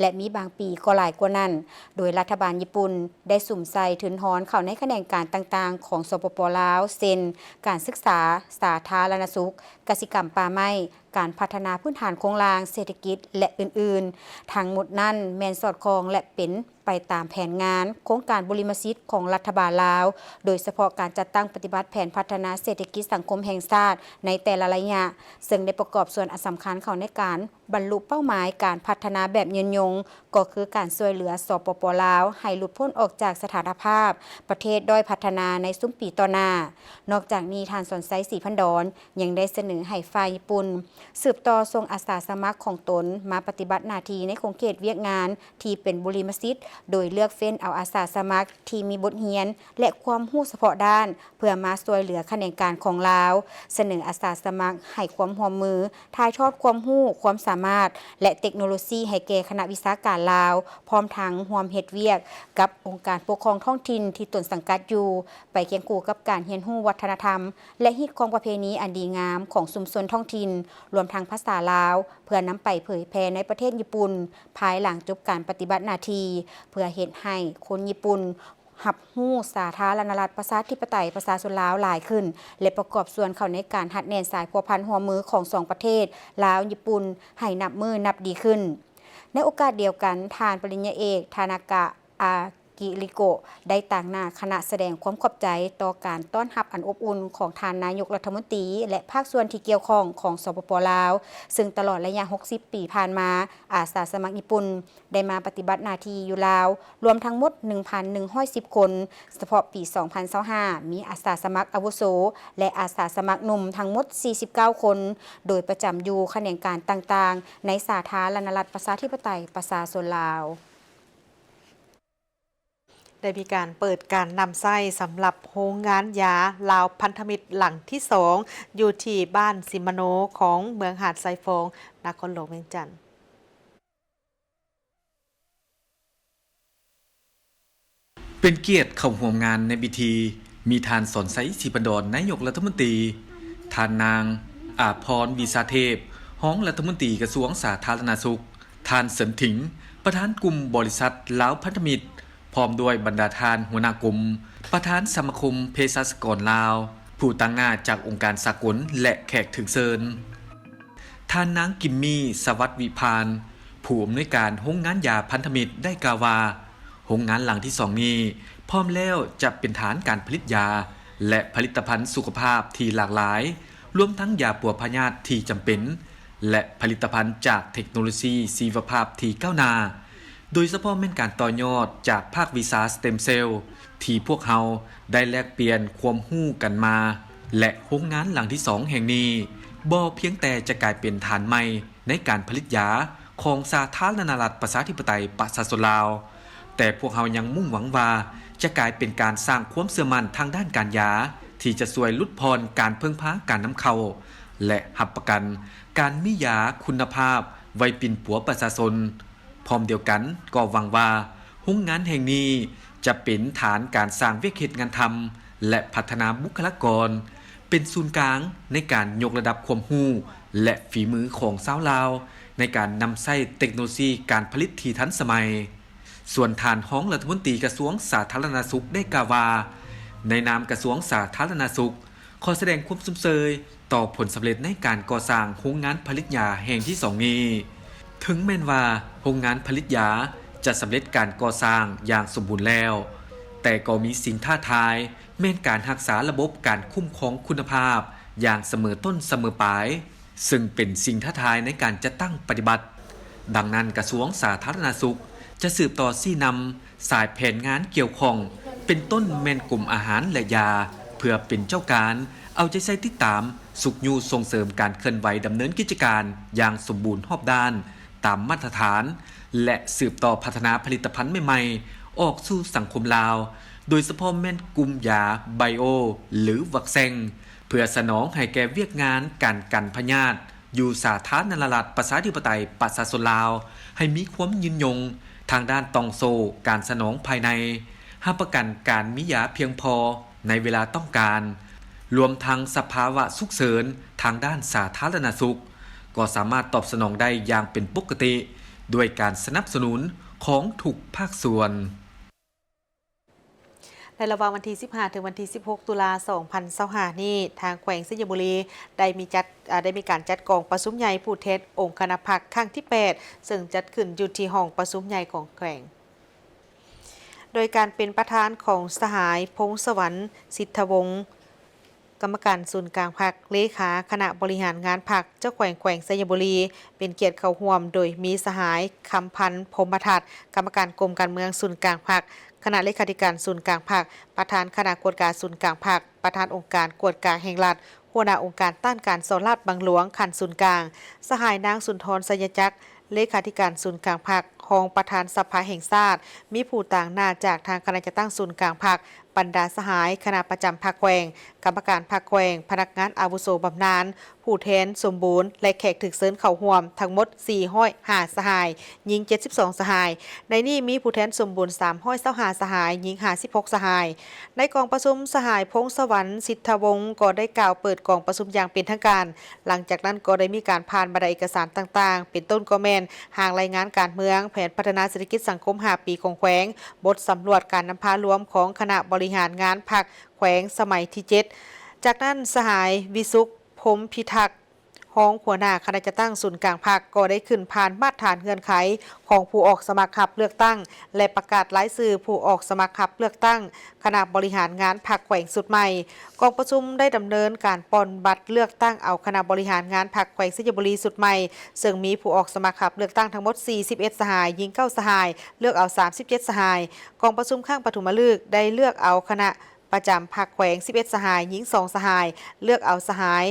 ແລະ ມີບາງປີກໍຫຼາຍກວ່ານັ້ນ, ໂດຍລັດຖະບານຍີ່ປຸ່ນໄດ້ສຸມໃສ່ທຶນຮອນເຂົ້າໃນຂະແໜງການຕ່າງໆຂອງ ສປປ ລາວ ເຊັ່ນ ການສຶກສາ, ສາທາລະນະສຸກ, ກະສິກຳປ່າໄມ້, ການພັດທະນາພື້ນຖານໂຄງລ່າງເສດຖະກິດ ແລະ ອື່ນໆ. ທັງໝົດນັ້ນແມ່ນສອດຄ່ອງ ແລະ ເປັນໄປຕາມແຜນງານໂຄງການບຸລິມະສິດຂອງລັດຖະບານລາວ, ໂດຍສະເພາະການຈັດຕັ້ງປະຕິບັດແຜນພັດທະນາເສດຖະກິດສັງຄົມແຫ່ງຊາດໃນແຕ່ລະໄລຍະ, ເຊິ່ງໄດ້ປະກອບສ່ວນອັນສຳຄັນເຂົ້າໃນການບັນລຸເປົ້າໝາຍການພັດທະນາແບບຍືນຍົງ, ກໍຄືການຊ່ວຍເຫຼືອ ສປປ ລາວ ໃຫ້ຫຼຸດພົ້ນອອກຈາກສະຖານະພາບປະເທດດ້ອຍພັດທະນາໃນຊຸມປີຕໍ່ໜ້າ. ນອກຈາກນີ້, ທ່ານ ສອນໄຊ ສີພັນດອນ ຍັງໄດ້ສະເໜີໃຫ້ຝ່າຍຍີ່ປຸ່ນສືບຕໍ່ສົ່ງອາສາສະໝັກຂອງຕົນມາປະຕິບັດໜ້າທີ່ໃນຂົງເຂດວຽກງານທີ່ເປັນບຸລິມະສິດ, ໂດຍເລືອກເຟ້ນເອົາອາສາສະໝັກທີ່ມີບົດຮຽນ ແລະ ຄວາມຮູ້ສະເພາະດ້ານ ເພື່ອມາຊ່ວຍເຫຼືອຂະແໜງການຂອງລາວ, ສະເໜີອາສາສະໝັກໃຫ້ຄວາມຮ່ວມມື, ຖ່າຍທອດຄວາມຮູ້, ຄວາມສາມາດ ແລະ ເຕັກໂນໂລຊີໃຫ້ແກ່ຄະນະວິຊາການລາວ, ພ້ອມທັງຮ່ວມເຮັດວຽກກັບອົງການປົກຄອງທ້ອງຖິ່ນທີ່ຕົນສັງກັດຢູ່, ໄປຄຽງຄູ່ກັບການຮຽນຮູ້ວັດທະນະທຳ ແລະ ຮີດຄອງປະເພນີອັນດີງາມຂອງຊຸມຊົນທ້ອງຖິ່ນ, ລວມທັງພາສາລາວ, ເພື່ອນຳໄປເຜີຍແຜ່ໃນປະເທດຍີ່ປຸ່ນ ພາຍຫຼັງຈົບການປະຕິບັດໜ້າທີ່, ເພື່ອເຮັດໃຫ້ຄົນຍີ່ປຸ່ນ ຮັບຮູ້ສາທາລະນະລັດ ປະຊາທິປະໄຕ ປະຊາຊົນລາວຫຼາຍຂຶ້ນ ແລະ ປະກອບສ່ວນເຂົ້າໃນການຮັດແໜ້ນສາຍພົວພັນຮ່ວມມືຂອງສອງປະເທດ ລາວ-ຍີ່ປຸ່ນ ໃຫ້ນັບມື້ນັບດີຂຶ້ນ. ໃນໂອກາດດຽວກັນ, ທ່ານປະລິນຍາເອກ ທານາກະ ອາກິລິໂກະ ໄດ້ຕາງໜ້າຄະນະສະແດງຄວາມຂອບໃຈຕໍ່ການຕ້ອນຮັບອັນອົບອຸ່ນຂອງທ່ານນາຍົກລັດຖະມົນຕີ ແລະ ພາກສ່ວນທີ່ກ່ຽວຂ້ອງຂອງ ສປປ ລາວ, ເຊິ່ງຕະຫຼອດໄລຍະຫົກສິບປີຜ່ານມາ, ອາສາສະໝັກຍີ່ປຸ່ນ ໄດ້ມາປະຕິບັດໜ້າທີ່ຢູ່ລາວ ລວມທັງໝົດໜຶ່ງພັນໜຶ່ງຮ້ອຍສິບຄົນ, ສະເພາະປີສອງພັນຊາວຫ້າ ມີອາສາສະໝັກອາວຸໂສ ແລະ ອາສາສະໝັກໜຸ່ມທັງໝົດສີ່ສິບເກົ້າຄົນ, ໂດຍປະຈຳຢູ່ຂະແໜງການຕ່າງໆ ໃນສາທາລະນະລັດ ປະຊາທິປະໄຕ ປະຊາຊົນລາວ. ໄດ້ມີການເປີດການນຳໃຊ້ສຳລັບໂຮງງານຢາລາວພັນທະມິດຫຼັງທີສອງ ຢູ່ທີ່ບ້ານສິມມະໂນ ຂອງເມືອງຫາດຊາຍຟອງ ນະຄອນຫຼວງວຽງຈັນ. ເປັນກຽດເຂົ້າຮ່ວມງານໃນພິທີ ມີທ່ານ ສອນໄຊ ສີພັນດອນ ນາຍົກລັດຖະມົນຕີ, ທ່ານນາງ ອາພອນ ວິຊາເທບ ຮອງລັດຖະມົນຕີກະຊວງສາທາລະນະສຸກ, ທ່ານ ເສີນຖິງ ປະທານກຸ່ມບໍລິສັດລາວພັນທະມິດ, ພ້ອມດ້ວຍບັນດາທ່ານຫົວໜ້າກົມ, ປະທານສະມາຄົມເພສັດຊະກອນລາວ, ຜູ້ຕາງໜ້າຈາກອົງການສາກົນ ແລະ ແຂກຖືກເຊີນ. ທ່ານນາງ ກິມມີ ສະຫວັດວິພານ ຜູ້ອຳນວຍການໂຮງງານຢາພັນທະມິດ ໄດ້ກ່າວວ່າ, ໂຮງງານຫຼັງທີສອງນີ້ ພ້ອມແລ້ວຈະເປັນຖານການຜະລິດຢາ ແລະ ຜະລິດຕະພັນສຸຂະພາບທີ່ຫຼາກຫຼາຍ, ລວມທັງຢາປົວພະຍາດທີ່ຈຳເປັນ ແລະ ຜະລິດຕະພັນຈາກເທັກໂນໂລຊີຊີວະພາບທີ່ກ້າວໜ້າ, ໂດຍສະເພາະແມ່ນການຕໍ່ຍອດຈາກພາກວິຊາສະເຕັມເຊວ ທີ່ພວກເຮົາໄດ້ແລກປ່ຽນຄວາມຮູ້ກັນມາ, ແລະ ໂຮງງານຫຼັງທີສອງແຫ່ງນີ້ ບໍ່ພຽງແຕ່ຈະກາຍເປັນຖານໃໝ່ໃນການຜະລິດຢາຂອງສາທາລະນະລັດປະຊາທິປະໄຕປະຊາຊົນລາວ, ແຕ່ພວກເຮົາຍັງມຸ່ງຫວັງວ່າຈະກາຍເປັນການສ້າງຄວາມເຊື່ອໝັ້ນທາງດ້ານການຢາ ທີ່ຈະຊ່ວຍຫຼຸດຜ່ອນການເພິ່ງພາການນຳເຂົ້າ ແລະ ຮັບປະກັນການມີຢາຄຸນນະພາບໄວ້ປິ່ນປົວປະຊາຊົນ. ພ້ອມດຽວກັນກໍຫວັງວ່າໂຮງງານແຫ່ງນີ້ຈະເປັນຖານການສ້າງວຽກເຮັດງານທຳ ແລະ ພັດທະນາບຸກຄະລາກອນ, ເປັນສູນກາງໃນການຍົກລະດັບຄວາມຮູ້ ແລະ ຝີມືຂອງຊາວລາວ ໃນການນຳໃຊ້ເຕັກໂນໂລຊີການຜະລິດທີ່ທັນສະໄໝ. ສ່ວນທ່ານຮອງລັດຖະມົນຕີກະຊວງສາທາລະນະສຸກໄດ້ກ່າວວ່າ, ໃນນາມກະຊວງສາທາລະນະສຸກ, ຂໍສະແດງຄວາມຊົມເຊີຍຕໍ່ຜົນສຳເລັດໃນການກໍ່ສ້າງໂຮງງານຜະລິດຢາແຫ່ງທີສອງນີ້. ເຖິງແມ່ນວ່າໂຮງງານຜະລິດຢາຈະສຳເລັດການກໍ່ສ້າງຢ່າງສົມບູນແລ້ວ, ແຕ່ກໍມີສິ່ງທ້າທາຍ ແມ່ນການຮັກສາລະບົບການຄຸ້ມຄອງຄຸນນະພາບຢ່າງສະເໝີຕົ້ນສະເໝີປາຍ, ເຊິ່ງເປັນສິ່ງທ້າທາຍໃນການຈັດຕັ້ງປະຕິບັດ. ດັ່ງນັ້ນ, ກະຊວງສາທາລະນະສຸກຈະສືບຕໍ່ຊີ້ນຳສາຍແຜນງານກ່ຽວຂ້ອງ, ເປັນຕົ້ນແມ່ນກົມອາຫານ ແລະ ຢາ, ເພື່ອເປັນເຈົ້າການເອົາໃຈໃສ່ຕິດຕາມ, ຊຸກຍູ້ສົ່ງເສີມການເຄື່ອນໄຫວດຳເນີນກິດຈະການຢ່າງສົມບູນຮອບດ້ານ ຕາມມາດຕະຖານ ແລະ ສືບຕໍ່ພັດທະນາຜະລິດຕະພັນໃໝ່ໆອອກສູ່ສັງຄົມລາວ, ໂດຍສະເພາະແມ່ນກຸ່ມຢາໄບໂອ ຫຼື ວັກແຊງ, ເພື່ອສະໜອງໃຫ້ແກ່ວຽກງານການກັນພະຍາດຢູ່ສາທາລະນະລັດປະຊາທິປະໄຕປະຊາຊົນລາວ ໃຫ້ມີຄວາມຍືນຍົງທາງດ້ານຕ່ອງໂສ້ການສະໜອງພາຍໃນ, ຮັບປະກັນການມີຢາພຽງພໍໃນເວລາຕ້ອງການ, ລວມທັງສະພາວະສຸກເສີນທາງດ້ານສາທາລະນະສຸກ ກໍສາມາດຕອບສະໜອງໄດ້ຢ່າງເປັນປົກກະຕິ ດ້ວຍການສະໜັບສະໜູນຂອງທຸກພາກສ່ວນ. ໃນລະຫວ່າງວັນທີສິບຫ້າ ເຖິງວັນທີສິບຫົກ ຕຸລາ ສອງພັນຊາວຫ້ານີ້, ທາງແຂວງໄຊຍະບູລີໄດ້ມີຈັດ ເອີ່ ໄດ້ມີການຈັດກອງປະຊຸມໃຫຍ່ຜູ້ແທນອົງຄະນະພັກຄັ້ງທີແປດ ເຊິ່ງຈັດຂຶ້ນຢູ່ທີ່ຫ້ອງປະຊຸມໃຫຍ່ຂອງແຂວງ ໂດຍການເປັນປະທານຂອງສະຫາຍ ພົງສະຫວັນ ສິດທະວົງ ກຳມະການສູນກາງພັກ, ເລຂາຄະນະບໍລິຫານງານພັກ, ເຈົ້າແຂວງແຂວງໄຊຍະບູລີ ເປັນກຽດເຂົ້າຮ່ວມ, ໂດຍມີສະຫາຍ ຄຳພັນ ພົມມະທັດ ກຳມະການກົມການເມືອງສູນກາງພັກ, ຄະນະເລຂາທິການສູນກາງພັກ, ປະທານຄະນະກວດກາສູນກາງພັກ, ປະທານອົງການກວດກາແຫ່ງລັດ, ຫົວໜ້າອົງການຕ້ານການສໍ້ລາດບັງຫຼວງຂັ້ນສູນກາງ, ສະຫາຍ ນາງ ສຸນທອນ ໄຊຍະຈັກ ເລຂາທິການສູນກາງພັກ, ຮອງປະທານສະພາແຫ່ງຊາດ, ມີຜູ້ຕາງໜ້າຈາກທາງຄະນະຈັດຕັ້ງສູນກາງພັກ, ບັນດາສະຫາຍຄະນະປະຈຳພັກແຂວງ, ກຳມະການພັກແຂວງ, ພະນັກງານອາວຸໂສບຳນານ, ຜູ້ແທນສົມບູນ ແລະ ແຂກຖືກເຊີນເຂົ້າຮ່ວມທັງໝົດສີ່ຮ້ອຍຫ້າສະຫາຍ, ຍິງເຈັດສິບສອງສະຫາຍ. ໃນນີ້ມີຜູ້ແທນສົມບູນສາມຮ້ອຍຊາວຫ້າສະຫາຍ, ຍິງຫ້າສິບຫົກສະຫາຍ. ໃນກອງປະຊຸມ, ສະຫາຍ ພົງສະຫວັນ ສິດທະວົງ ກໍໄດ້ກ່າວເປີດກອງປະຊຸມຢ່າງເປັນທາງການ. ຫຼັງຈາກນັ້ນກໍໄດ້ມີການຜ່ານບັນດາເອກະສານຕ່າງໆ ເປັນຕົ້ນກໍແມ່ນ ຮ່າງລາຍງານການເມືອງ, ແຜນພັດທະນາເສດຖະກິດສັງຄົມຫ້າປີຂອງແຂວງ, ບົດສຳຫຼວດການນຳພາລວມຂອງຄະນະບໍລິຫານງານພັກແຂວງສະໄໝທີເຈັດ. ຈາກນັ້ນ, ສະຫາຍ ວິສຸກ ພົມພິທັກ ຮອງຫົວໜ້າຄະນະຈັດຕັ້ງສູນກາງພັກ ກໍໄດ້ຂຶ້ນຜ່ານມາດຖານເງື່ອນໄຂຂອງຜູ້ອອກສະໝັກຮັບເລືອກຕັ້ງ ແລະ ປະກາດລາຍຊື່ຜູ້ອອກສະໝັກຮັບເລືອກຕັ້ງຄະນະບໍລິຫານງານພັກແຂວງຊຸດໃໝ່. ກອງປະຊຸມໄດ້ດຳເນີນການປ່ອນບັດເລືອກຕັ້ງເອົາຄະນະບໍລິຫານງານພັກແຂວງໄຊຍະບູລີຊຸດໃໝ່, ເຊິ່ງມີຜູ້ອອກສະໝັກຮັບເລືອກຕັ້ງທັງໝົດສີ່ສິບເອັດສະຫາຍ, ຍິງເກົ້າສະຫາຍ, ເລືອກເອົາສາມສິບເຈັດສະຫາຍ. ກອງປະຊຸມຄັ້ງປະຖົມມະລຶກໄດ້ເລືອກເອົາຄະນະປະຈຳພັກແຂວງສິບເອັດສະຫາຍ, ຍິງສອງສະຫາຍ, ເລືອກເອົາສະຫາຍ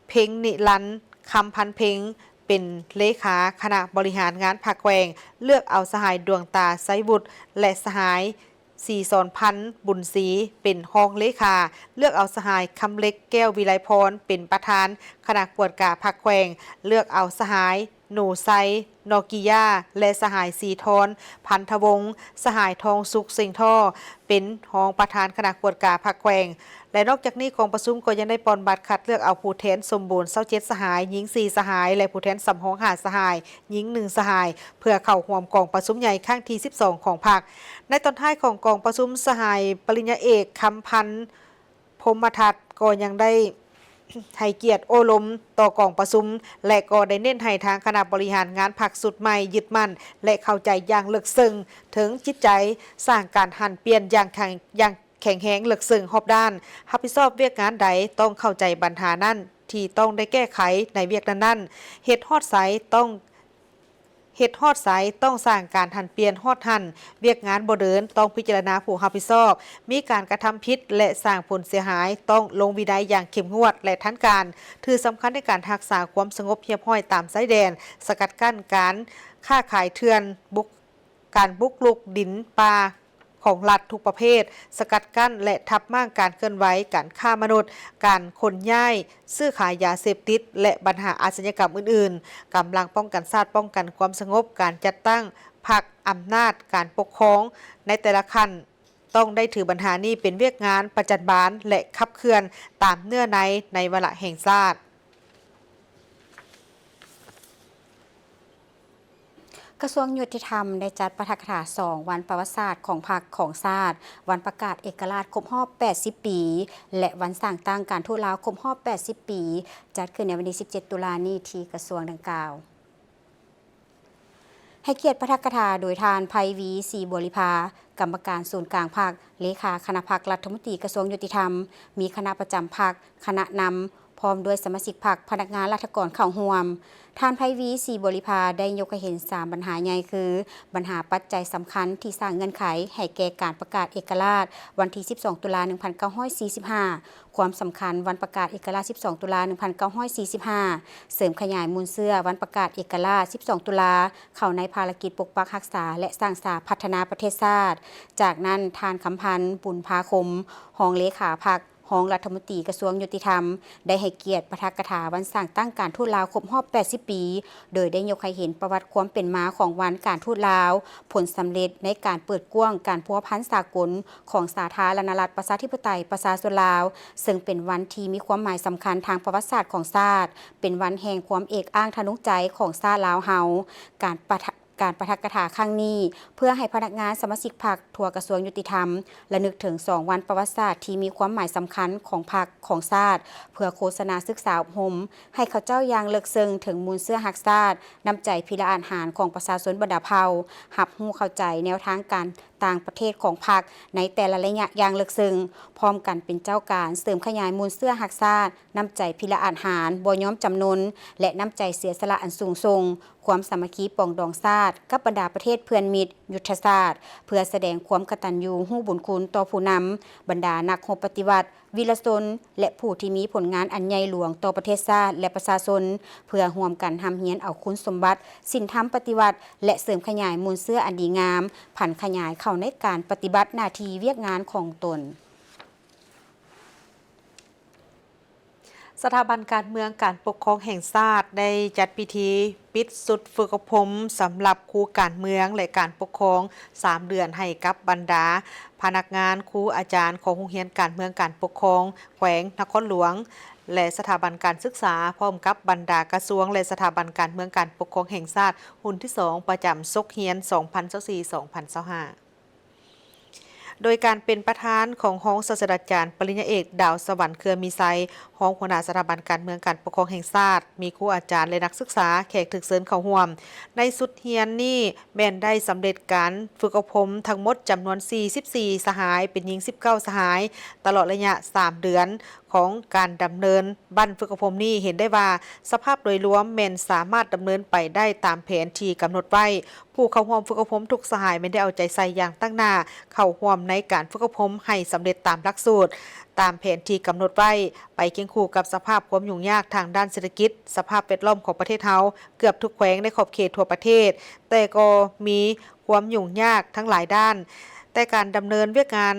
ເພັງນິລັນ ຄຳພັນເພັງ ເປັນເລຂາຄະນະບໍລິຫານງານພັກແຂວງ, ເລືອກເອົາສະຫາຍ ດວງຕາ ໄຊວຸດ ແລະ ສະຫາຍ ສີສອນພັນ ບຸນສີ ເປັນຮອງເລຂາ, ເລືອກເອົາສະຫາຍ ຄຳເລັກ ແກ້ວວິໄລພອນ ເປັນປະທານຄະນະກວດກາພັກແຂວງ, ເລືອກເອົາສະຫາຍ ໂນໄຊ ນໍກິຢາ ແລະ ສະຫາຍ ສີທອນ ພັນທະວົງ, ສະຫາຍ ທອງສຸກ ເສັງທໍ່ ເປັນຮອງປະທານຄະນະກວດກາພັກແຂວງ. ແລະ ນອກຈາກນີ້ ກອງປະຊຸມກໍຍັງໄດ້ປ່ອນບັດຄັດເລືອກເອົາຜູ້ແທນສົມບູນ ຊາວເຈັດ ສະຫາຍ, ຍິງ ສີ່ ສະຫາຍ ແລະ ຜູ້ແທນສຳຮອງ ຫ້າ ສະຫາຍ, ຍິງ ໜຶ່ງ ສະຫາຍ ເພື່ອເຂົ້າຮ່ວມກອງປະຊຸມໃຫຍ່ຄັ້ງທີ ສິບສອງ ຂອງພັກ. ໃນຕອນທ້າຍຂອງກອງປະຊຸມ, ສະຫາຍ ປະລິນຍາເອກ ຄຳພັນ ພົມມະທັດ ກໍຍັງໄດ້ໃຫ້ກຽດໂອ້ລົມຕໍ່ກອງປະຊຸມ ແລະ ກໍໄດ້ເນັ້ນໃຫ້ທາງຄະນະບໍລິຫານງານພັກຊຸດໃໝ່ຍຶດໝັ້ນ ແລະ ເຂົ້າໃຈຢ່າງເລິກເຊິ່ງເຖິງຈິດໃຈ, ສ້າງການຫັນປ່ຽນຢ່າງແຂງ ຢ່າງແຂງແຮງເລິກເຊິ່ງຮອບດ້ານ, ຮັບຜິດຊອບວຽກງານໃດຕ້ອງເຂົ້າໃຈບັນຫານັ້ນທີ່ຕ້ອງໄດ້ແກ້ໄຂໃນວຽກນັ້ນໆ, ເຮັດຮອດໃສຕ້ອງ ເຮັດຮອດໃສຕ້ອງສ້າງການຫັນປ່ຽນຮອດຫັ້ນ, ວຽກງານບໍ່ເດີນຕ້ອງພິຈາລະນາຜູ້ຮັບຜິດຊອບ, ມີການກະທຳຜິດ ແລະ ສ້າງຜົນເສຍຫາຍຕ້ອງລົງວິໄນຢ່າງເຂັ້ມງວດ ແລະ ທັນການ, ຖືສຳຄັນໃນການຮັກສາຄວາມສະຫງົບຮຽບຮ້ອຍຕາມຊາຍແດນ, ສະກັດກັ້ນການຄ້າຂາຍເຖື່ອນ, ບຸກ ການບຸກລຸກດິນປ່າຂອງລັດທຸກປະເພດ, ສະກັດກັ້ນ ແລະ ທັບມ້າງການເຄື່ອນໄຫວການຄ້າມະນຸດ, ການຂົນຍ້າຍ, ຊື້ຂາຍຢາເສບຕິດ ແລະ ບັນຫາອາຊະຍາກຳອື່ນໆ. ກຳລັງປ້ອງກັນຊາດ, ປ້ອງກັນຄວາມສະຫງົບ, ການຈັດຕັ້ງພັກ, ອຳນາດການປົກຄອງໃນແຕ່ລະຂັ້ນ ຕ້ອງໄດ້ຖືບັນຫານີ້ເປັນວຽກງານປະຈັນບານ ແລະ ຂັບເຄື່ອນຕາມເນື້ອໃນ ໃນວາລະແຫ່ງຊາດ. ກະຊວງຍຸຕິທຳໄດ້ຈັດປາຖະກະຖາສອງວັນປະຫວັດສາດຂອງພັກຂອງຊາດ, ວັນປະກາດເອກະລາດຄົບຮອບແປດສິບປີ ແລະ ວັນສ້າງຕັ້ງການທູດລາວຄົບຮອບແປດສິບປີ, ຈັດຂຶ້ນໃນວັນທີສິບເຈັດ ຕຸລານີ້ທີ່ກະຊວງດັ່ງກ່າວ. ໃຫ້ກຽດປາຖະກະຖາໂດຍທ່ານ ໄພວີ ສີບົວລິພາ, ກຳມະການສູນກາງພັກ, ເລຂາຄະນະພັກລັດຖະມົນຕີກະຊວງຍຸຕິທຳ, ມີຄະນະປະຈຳພັກ, ຄະນະນຳ, ພ້ອມດ້ວຍສະມາຊິກພັກ, ພະນັກງານລັດຖະກອນເຂົ້າຮ່ວມ. ທ່ານ ໄພວີ ສີບົວລິພາ ໄດ້ຍົກໃຫ້ເຫັນສາມບັນຫາໃຫຍ່ຄື ບັນຫາປັດໄຈສຳຄັນທີ່ສ້າງເງື່ອນໄຂໃຫ້ແກ່ການປະກາດເອກະລາດວັນທີສິບສອງ ຕຸລາ ໜຶ່ງພັນເກົ້າຮ້ອຍສີ່ສິບຫ້າ, ຄວາມສຳຄັນວັນປະກາດເອກະລາດສິບສອງ ຕຸລາ ໜຶ່ງພັນເກົ້າຮ້ອຍສີ່ສິບຫ້າ, ເສີມຂະຫຍາຍມູນເຊື້ອວັນປະກາດເອກະລາດສິບສອງ ຕຸລາ ເຂົ້າໃນພາລະກິດປົກປັກຮັກສາ ແລະ ສ້າງສາພັດທະນາປະເທດຊາດ. ຈາກນັ້ນ ທ່ານ ຄຳພັນ ບຸນພາຄົມ ຮອງເລຂາພັກ, ຮອງລັດຖະມົນຕີກະຊວງຍຸຕິທຳ ໄດ້ໃຫ້ກຽດປາຖະກະຖາວັນສ້າງຕັ້ງການທູດລາວຄົບຮອບແປດສິບປີ, ໂດຍໄດ້ຍົກໃຫ້ເຫັນປະຫວັດຄວາມເປັນມາຂອງວັນການທູດລາວ, ຜົນສຳເລັດໃນການເປີດກວ້າງການພົວພັນສາກົນຂອງສາທາລະນະລັດປະຊາທິປະໄຕປະຊາຊົນລາວ, ເຊິ່ງເປັນວັນທີ່ມີຄວາມໝາຍສຳຄັນທາງປະຫວັດສາດຂອງຊາດ, ເປັນວັນແຫ່ງຄວາມເອກອ້າງທະນົງໃຈຂອງຊາດລາວເຮົາ. ການປະທະ ການປາຖະກະຖາຄັ້ງນີ້ ເພື່ອໃຫ້ພະນັກງານສະມາຊິກພັກທົ່ວກະຊວງຍຸຕິທຳ ລະນຶກເຖິງສອງວັນປະຫວັດສາດທີ່ມີຄວາມໝາຍສຳຄັນຂອງພັກຂອງຊາດ, ເພື່ອໂຄສະນາສຶກສາອົບຮົມໃຫ້ເຂົາເຈົ້າຢ່າງເລິກເຊິ່ງເຖິງມູນເຊື້ອຮັກຊາດ, ນ້ຳໃຈພິລະອາດຫານຂອງປະຊາຊົນບັນດາເຜົ່າ, ຮັບຮູ້ເຂົ້າໃຈແນວທາງການຕ່າງປະເທດຂອງພັກໃນແຕ່ລະໄລຍະຢ່າງເລິກເຊິ່ງ, ພ້ອມກັນເປັນເຈົ້າການເສີມຂະຫຍາຍມູນເຊື້ອຮັກຊາດ, ນ້ຳໃຈພິລະອາດຫານບໍ່ຍອມຈຳນົນ ແລະ ນ້ຳໃຈເສຍສະຫຼະອັນສູງສົ່ງ, ຄວາມສາມັກຄີປອງດອງຊາດກັບບັນດາປະເທດເພື່ອນມິດຍຸດທະສາດ, ເພື່ອສະແດງຄວາມກະຕັນຍູຮູ້ບຸນຄຸນຕໍ່ຜູ້ນຳ, ບັນດານັກຮົບປະຕິວັດ, ວີລະຊົນ ແລະ ຜູ້ທີ່ມີຜົນງານອັນໃຫຍ່ຫຼວງຕໍ່ປະເທດຊາດ ແລະ ປະຊາຊົນ, ເພື່ອຮ່ວມກັນຮ່ຳຮຽນເອົາຄຸນສົມບັດ, ສິນທຳປະຕິວັດ ແລະ ເສີມຂະຫຍາຍມູນເຊື້ອອັນດີງາມ, ຜັນຂະຫຍາຍເຂົ້າໃນການປະຕິບັດໜ້າທີ່ວຽກງານຂອງຕົນ. ສະຖາບັນການເມືອງການປົກຄອງແຫ່ງຊາດ ໄດ້ຈັດພິທີປິດຊຸດຝຶກອົບຮົມສຳລັບຄູການເມືອງ ແລະ ການປົກຄອງສາມເດືອນ ໃຫ້ກັບບັນດາພະນັກງານ, ຄູ, ອາຈານຂອງໂຮງຮຽນການເມືອງການປົກຄອງແຂວງນະຄອນຫຼວງ ແລະ ສະຖາບັນການສຶກສາ, ພ້ອມກັບບັນດາກະຊວງ ແລະ ສະຖາບັນການເມືອງການປົກຄອງແຫ່ງຊາດ ຮຸ່ນທີສອງ ປະຈຳສົກຮຽນ ສອງພັນຊາວສີ່ ສອງພັນຊາວຫ້າ. ໂດຍການເປັນປະທານຂອງຮອງສາດສະດາຈານປະລິນຍາເອກ ດາວສະຫວັນ ເຄືອມີໄຊ, ຮອງຫົວໜ້າສະຖາບັນການເມືອງການປົກຄອງແຫ່ງຊາດ, ມີຄູອາຈານ ແລະ ນັກສຶກສາ, ແຂກຖືກເຊີນເຂົ້າຮ່ວມ. ໃນຊຸດຮຽນນີ້ແມ່ນໄດ້ສຳເລັດການຝຶກອົບຮົມທັງໝົດຈຳນວນສີ່ສິບສີ່ສະຫາຍ, ເປັນຍິງສິບເກົ້າສະຫາຍ, ຕະຫຼອດໄລຍະສາມເດືອນ ຂອງການດຳເນີນບັ້ນຝຶກອົບຮົມນີ້ ເຫັນໄດ້ວ່າສະພາບໂດຍລວມແມ່ນສາມາດດຳເນີນໄປໄດ້ຕາມແຜນທີ່ກຳນົດໄວ້. ຜູ້ເຂົ້າຮ່ວມຝຶກອົບຮົມທຸກສະຫາຍແມ່ນໄດ້ເອົາໃຈໃສ່ຢ່າງຕັ້ງໜ້າ ເຂົ້າຮ່ວມໃນການຝຶກອົບຮົມໃຫ້ສຳເລັດຕາມຫຼັກສູດ, ຕາມແຜນທີ່ກຳນົດໄວ້, ໄປຄຽງຄູ່ກັບສະພາບຄວາມຫຍຸ້ງຍາກທາງດ້ານເສດຖະກິດ, ສະພາບແວດລ້ອມຂອງປະເທດເຮົາ. ເກືອບທຸກແຂວງໃນຂອບເຂດທົ່ວປະເທດ, ແຕ່ກໍມີຄວາມຫຍຸ້ງຍາກທັງຫຼາຍດ້ານ. ແຕ່ການດຳເນີນວຽກງານ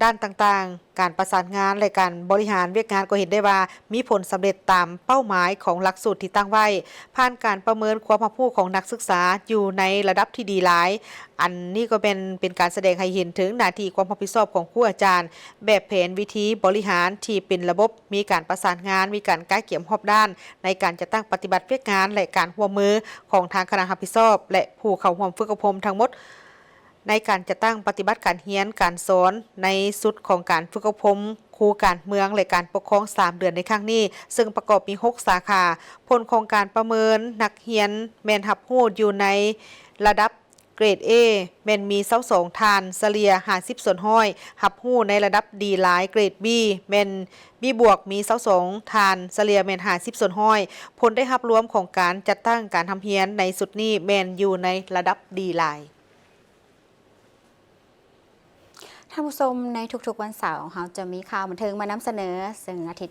ດ້ານຕ່າງໆ, ການປະສານງານ ແລະ ການບໍລິຫານວຽກງານ ກໍເຫັນໄດ້ວ່າມີຜົນສຳເລັດຕາມເປົ້າໝາຍຂອງຫຼັກສູດທີ່ຕັ້ງໄວ້, ຜ່ານການປະເມີນຄວາມຮັບຮູ້ຂອງນັກສຶກສາຢູ່ໃນລະດັບທີ່ດີຫຼາຍ. ອັນນີ້ກໍແມ່ນເປັນການສະແດງໃຫ້ເຫັນເຖິງໜ້າທີ່ຄວາມຮັບຜິດຊອບຂອງຄູອາຈານ, ແບບແຜນວິທີບໍລິຫານທີ່ເປັນລະບົບ, ມີການປະສານງານ, ມີການກະກຽມຮອບດ້ານໃນການຈັດຕັ້ງປະຕິບັດວຽກງານ ແລະ ການຮ່ວມມືຂອງທາງຄະນະຮັບຜິດຊອບ ແລະ ຜູ້ເຂົ້າຮ່ວມຝຶກອົບຮົມທັງໝົດ ໃນການຈັດຕັ້ງປະຕິບັດການຮຽນການສອນໃນຊຸດຂອງການຝຶກອົບຮົມຄູການເມືອງ ແລະ ການປົກຄອງສາມເດືອນໃນຄັ້ງນີ້, ເຊິ່ງປະກອບມີຫົກສາຂາ. ຜົນຂອງການປະເມີນນັກຮຽນແມ່ນຮັບຮູ້ຢູ່ໃນລະດັບເກຣດ A ແມ່ນມີຊາວສອງທ່ານ, ສະເລ່ຍຫ້າສິບສ່ວນຮ້ອຍ, ຮັບຮູ້ໃນລະດັບ D ຫຼາຍ, ເກຣດ B ແມ່ນ B ບວກ ມີຊາວສອງທ່ານ, ສະເລ່ຍແມ່ນຫ້າສິບສ່ວນຮ້ອຍ. ຜົນໄດ້ຮັບລວມຂອງການຈັດຕັ້ງການຮ່ຳຮຽນໃນຊຸດນີ້ແມ່ນຢູ່ໃນລະດັບ D ຫຼາຍ. ທ່ານຜູ້ຊົມ, ໃນທຸກໆວັນເສົາ ເຮົາຈະມີຂ່າວບັນເທີງມານຳສະເໜີ, ເຊິ່ງອາທິດ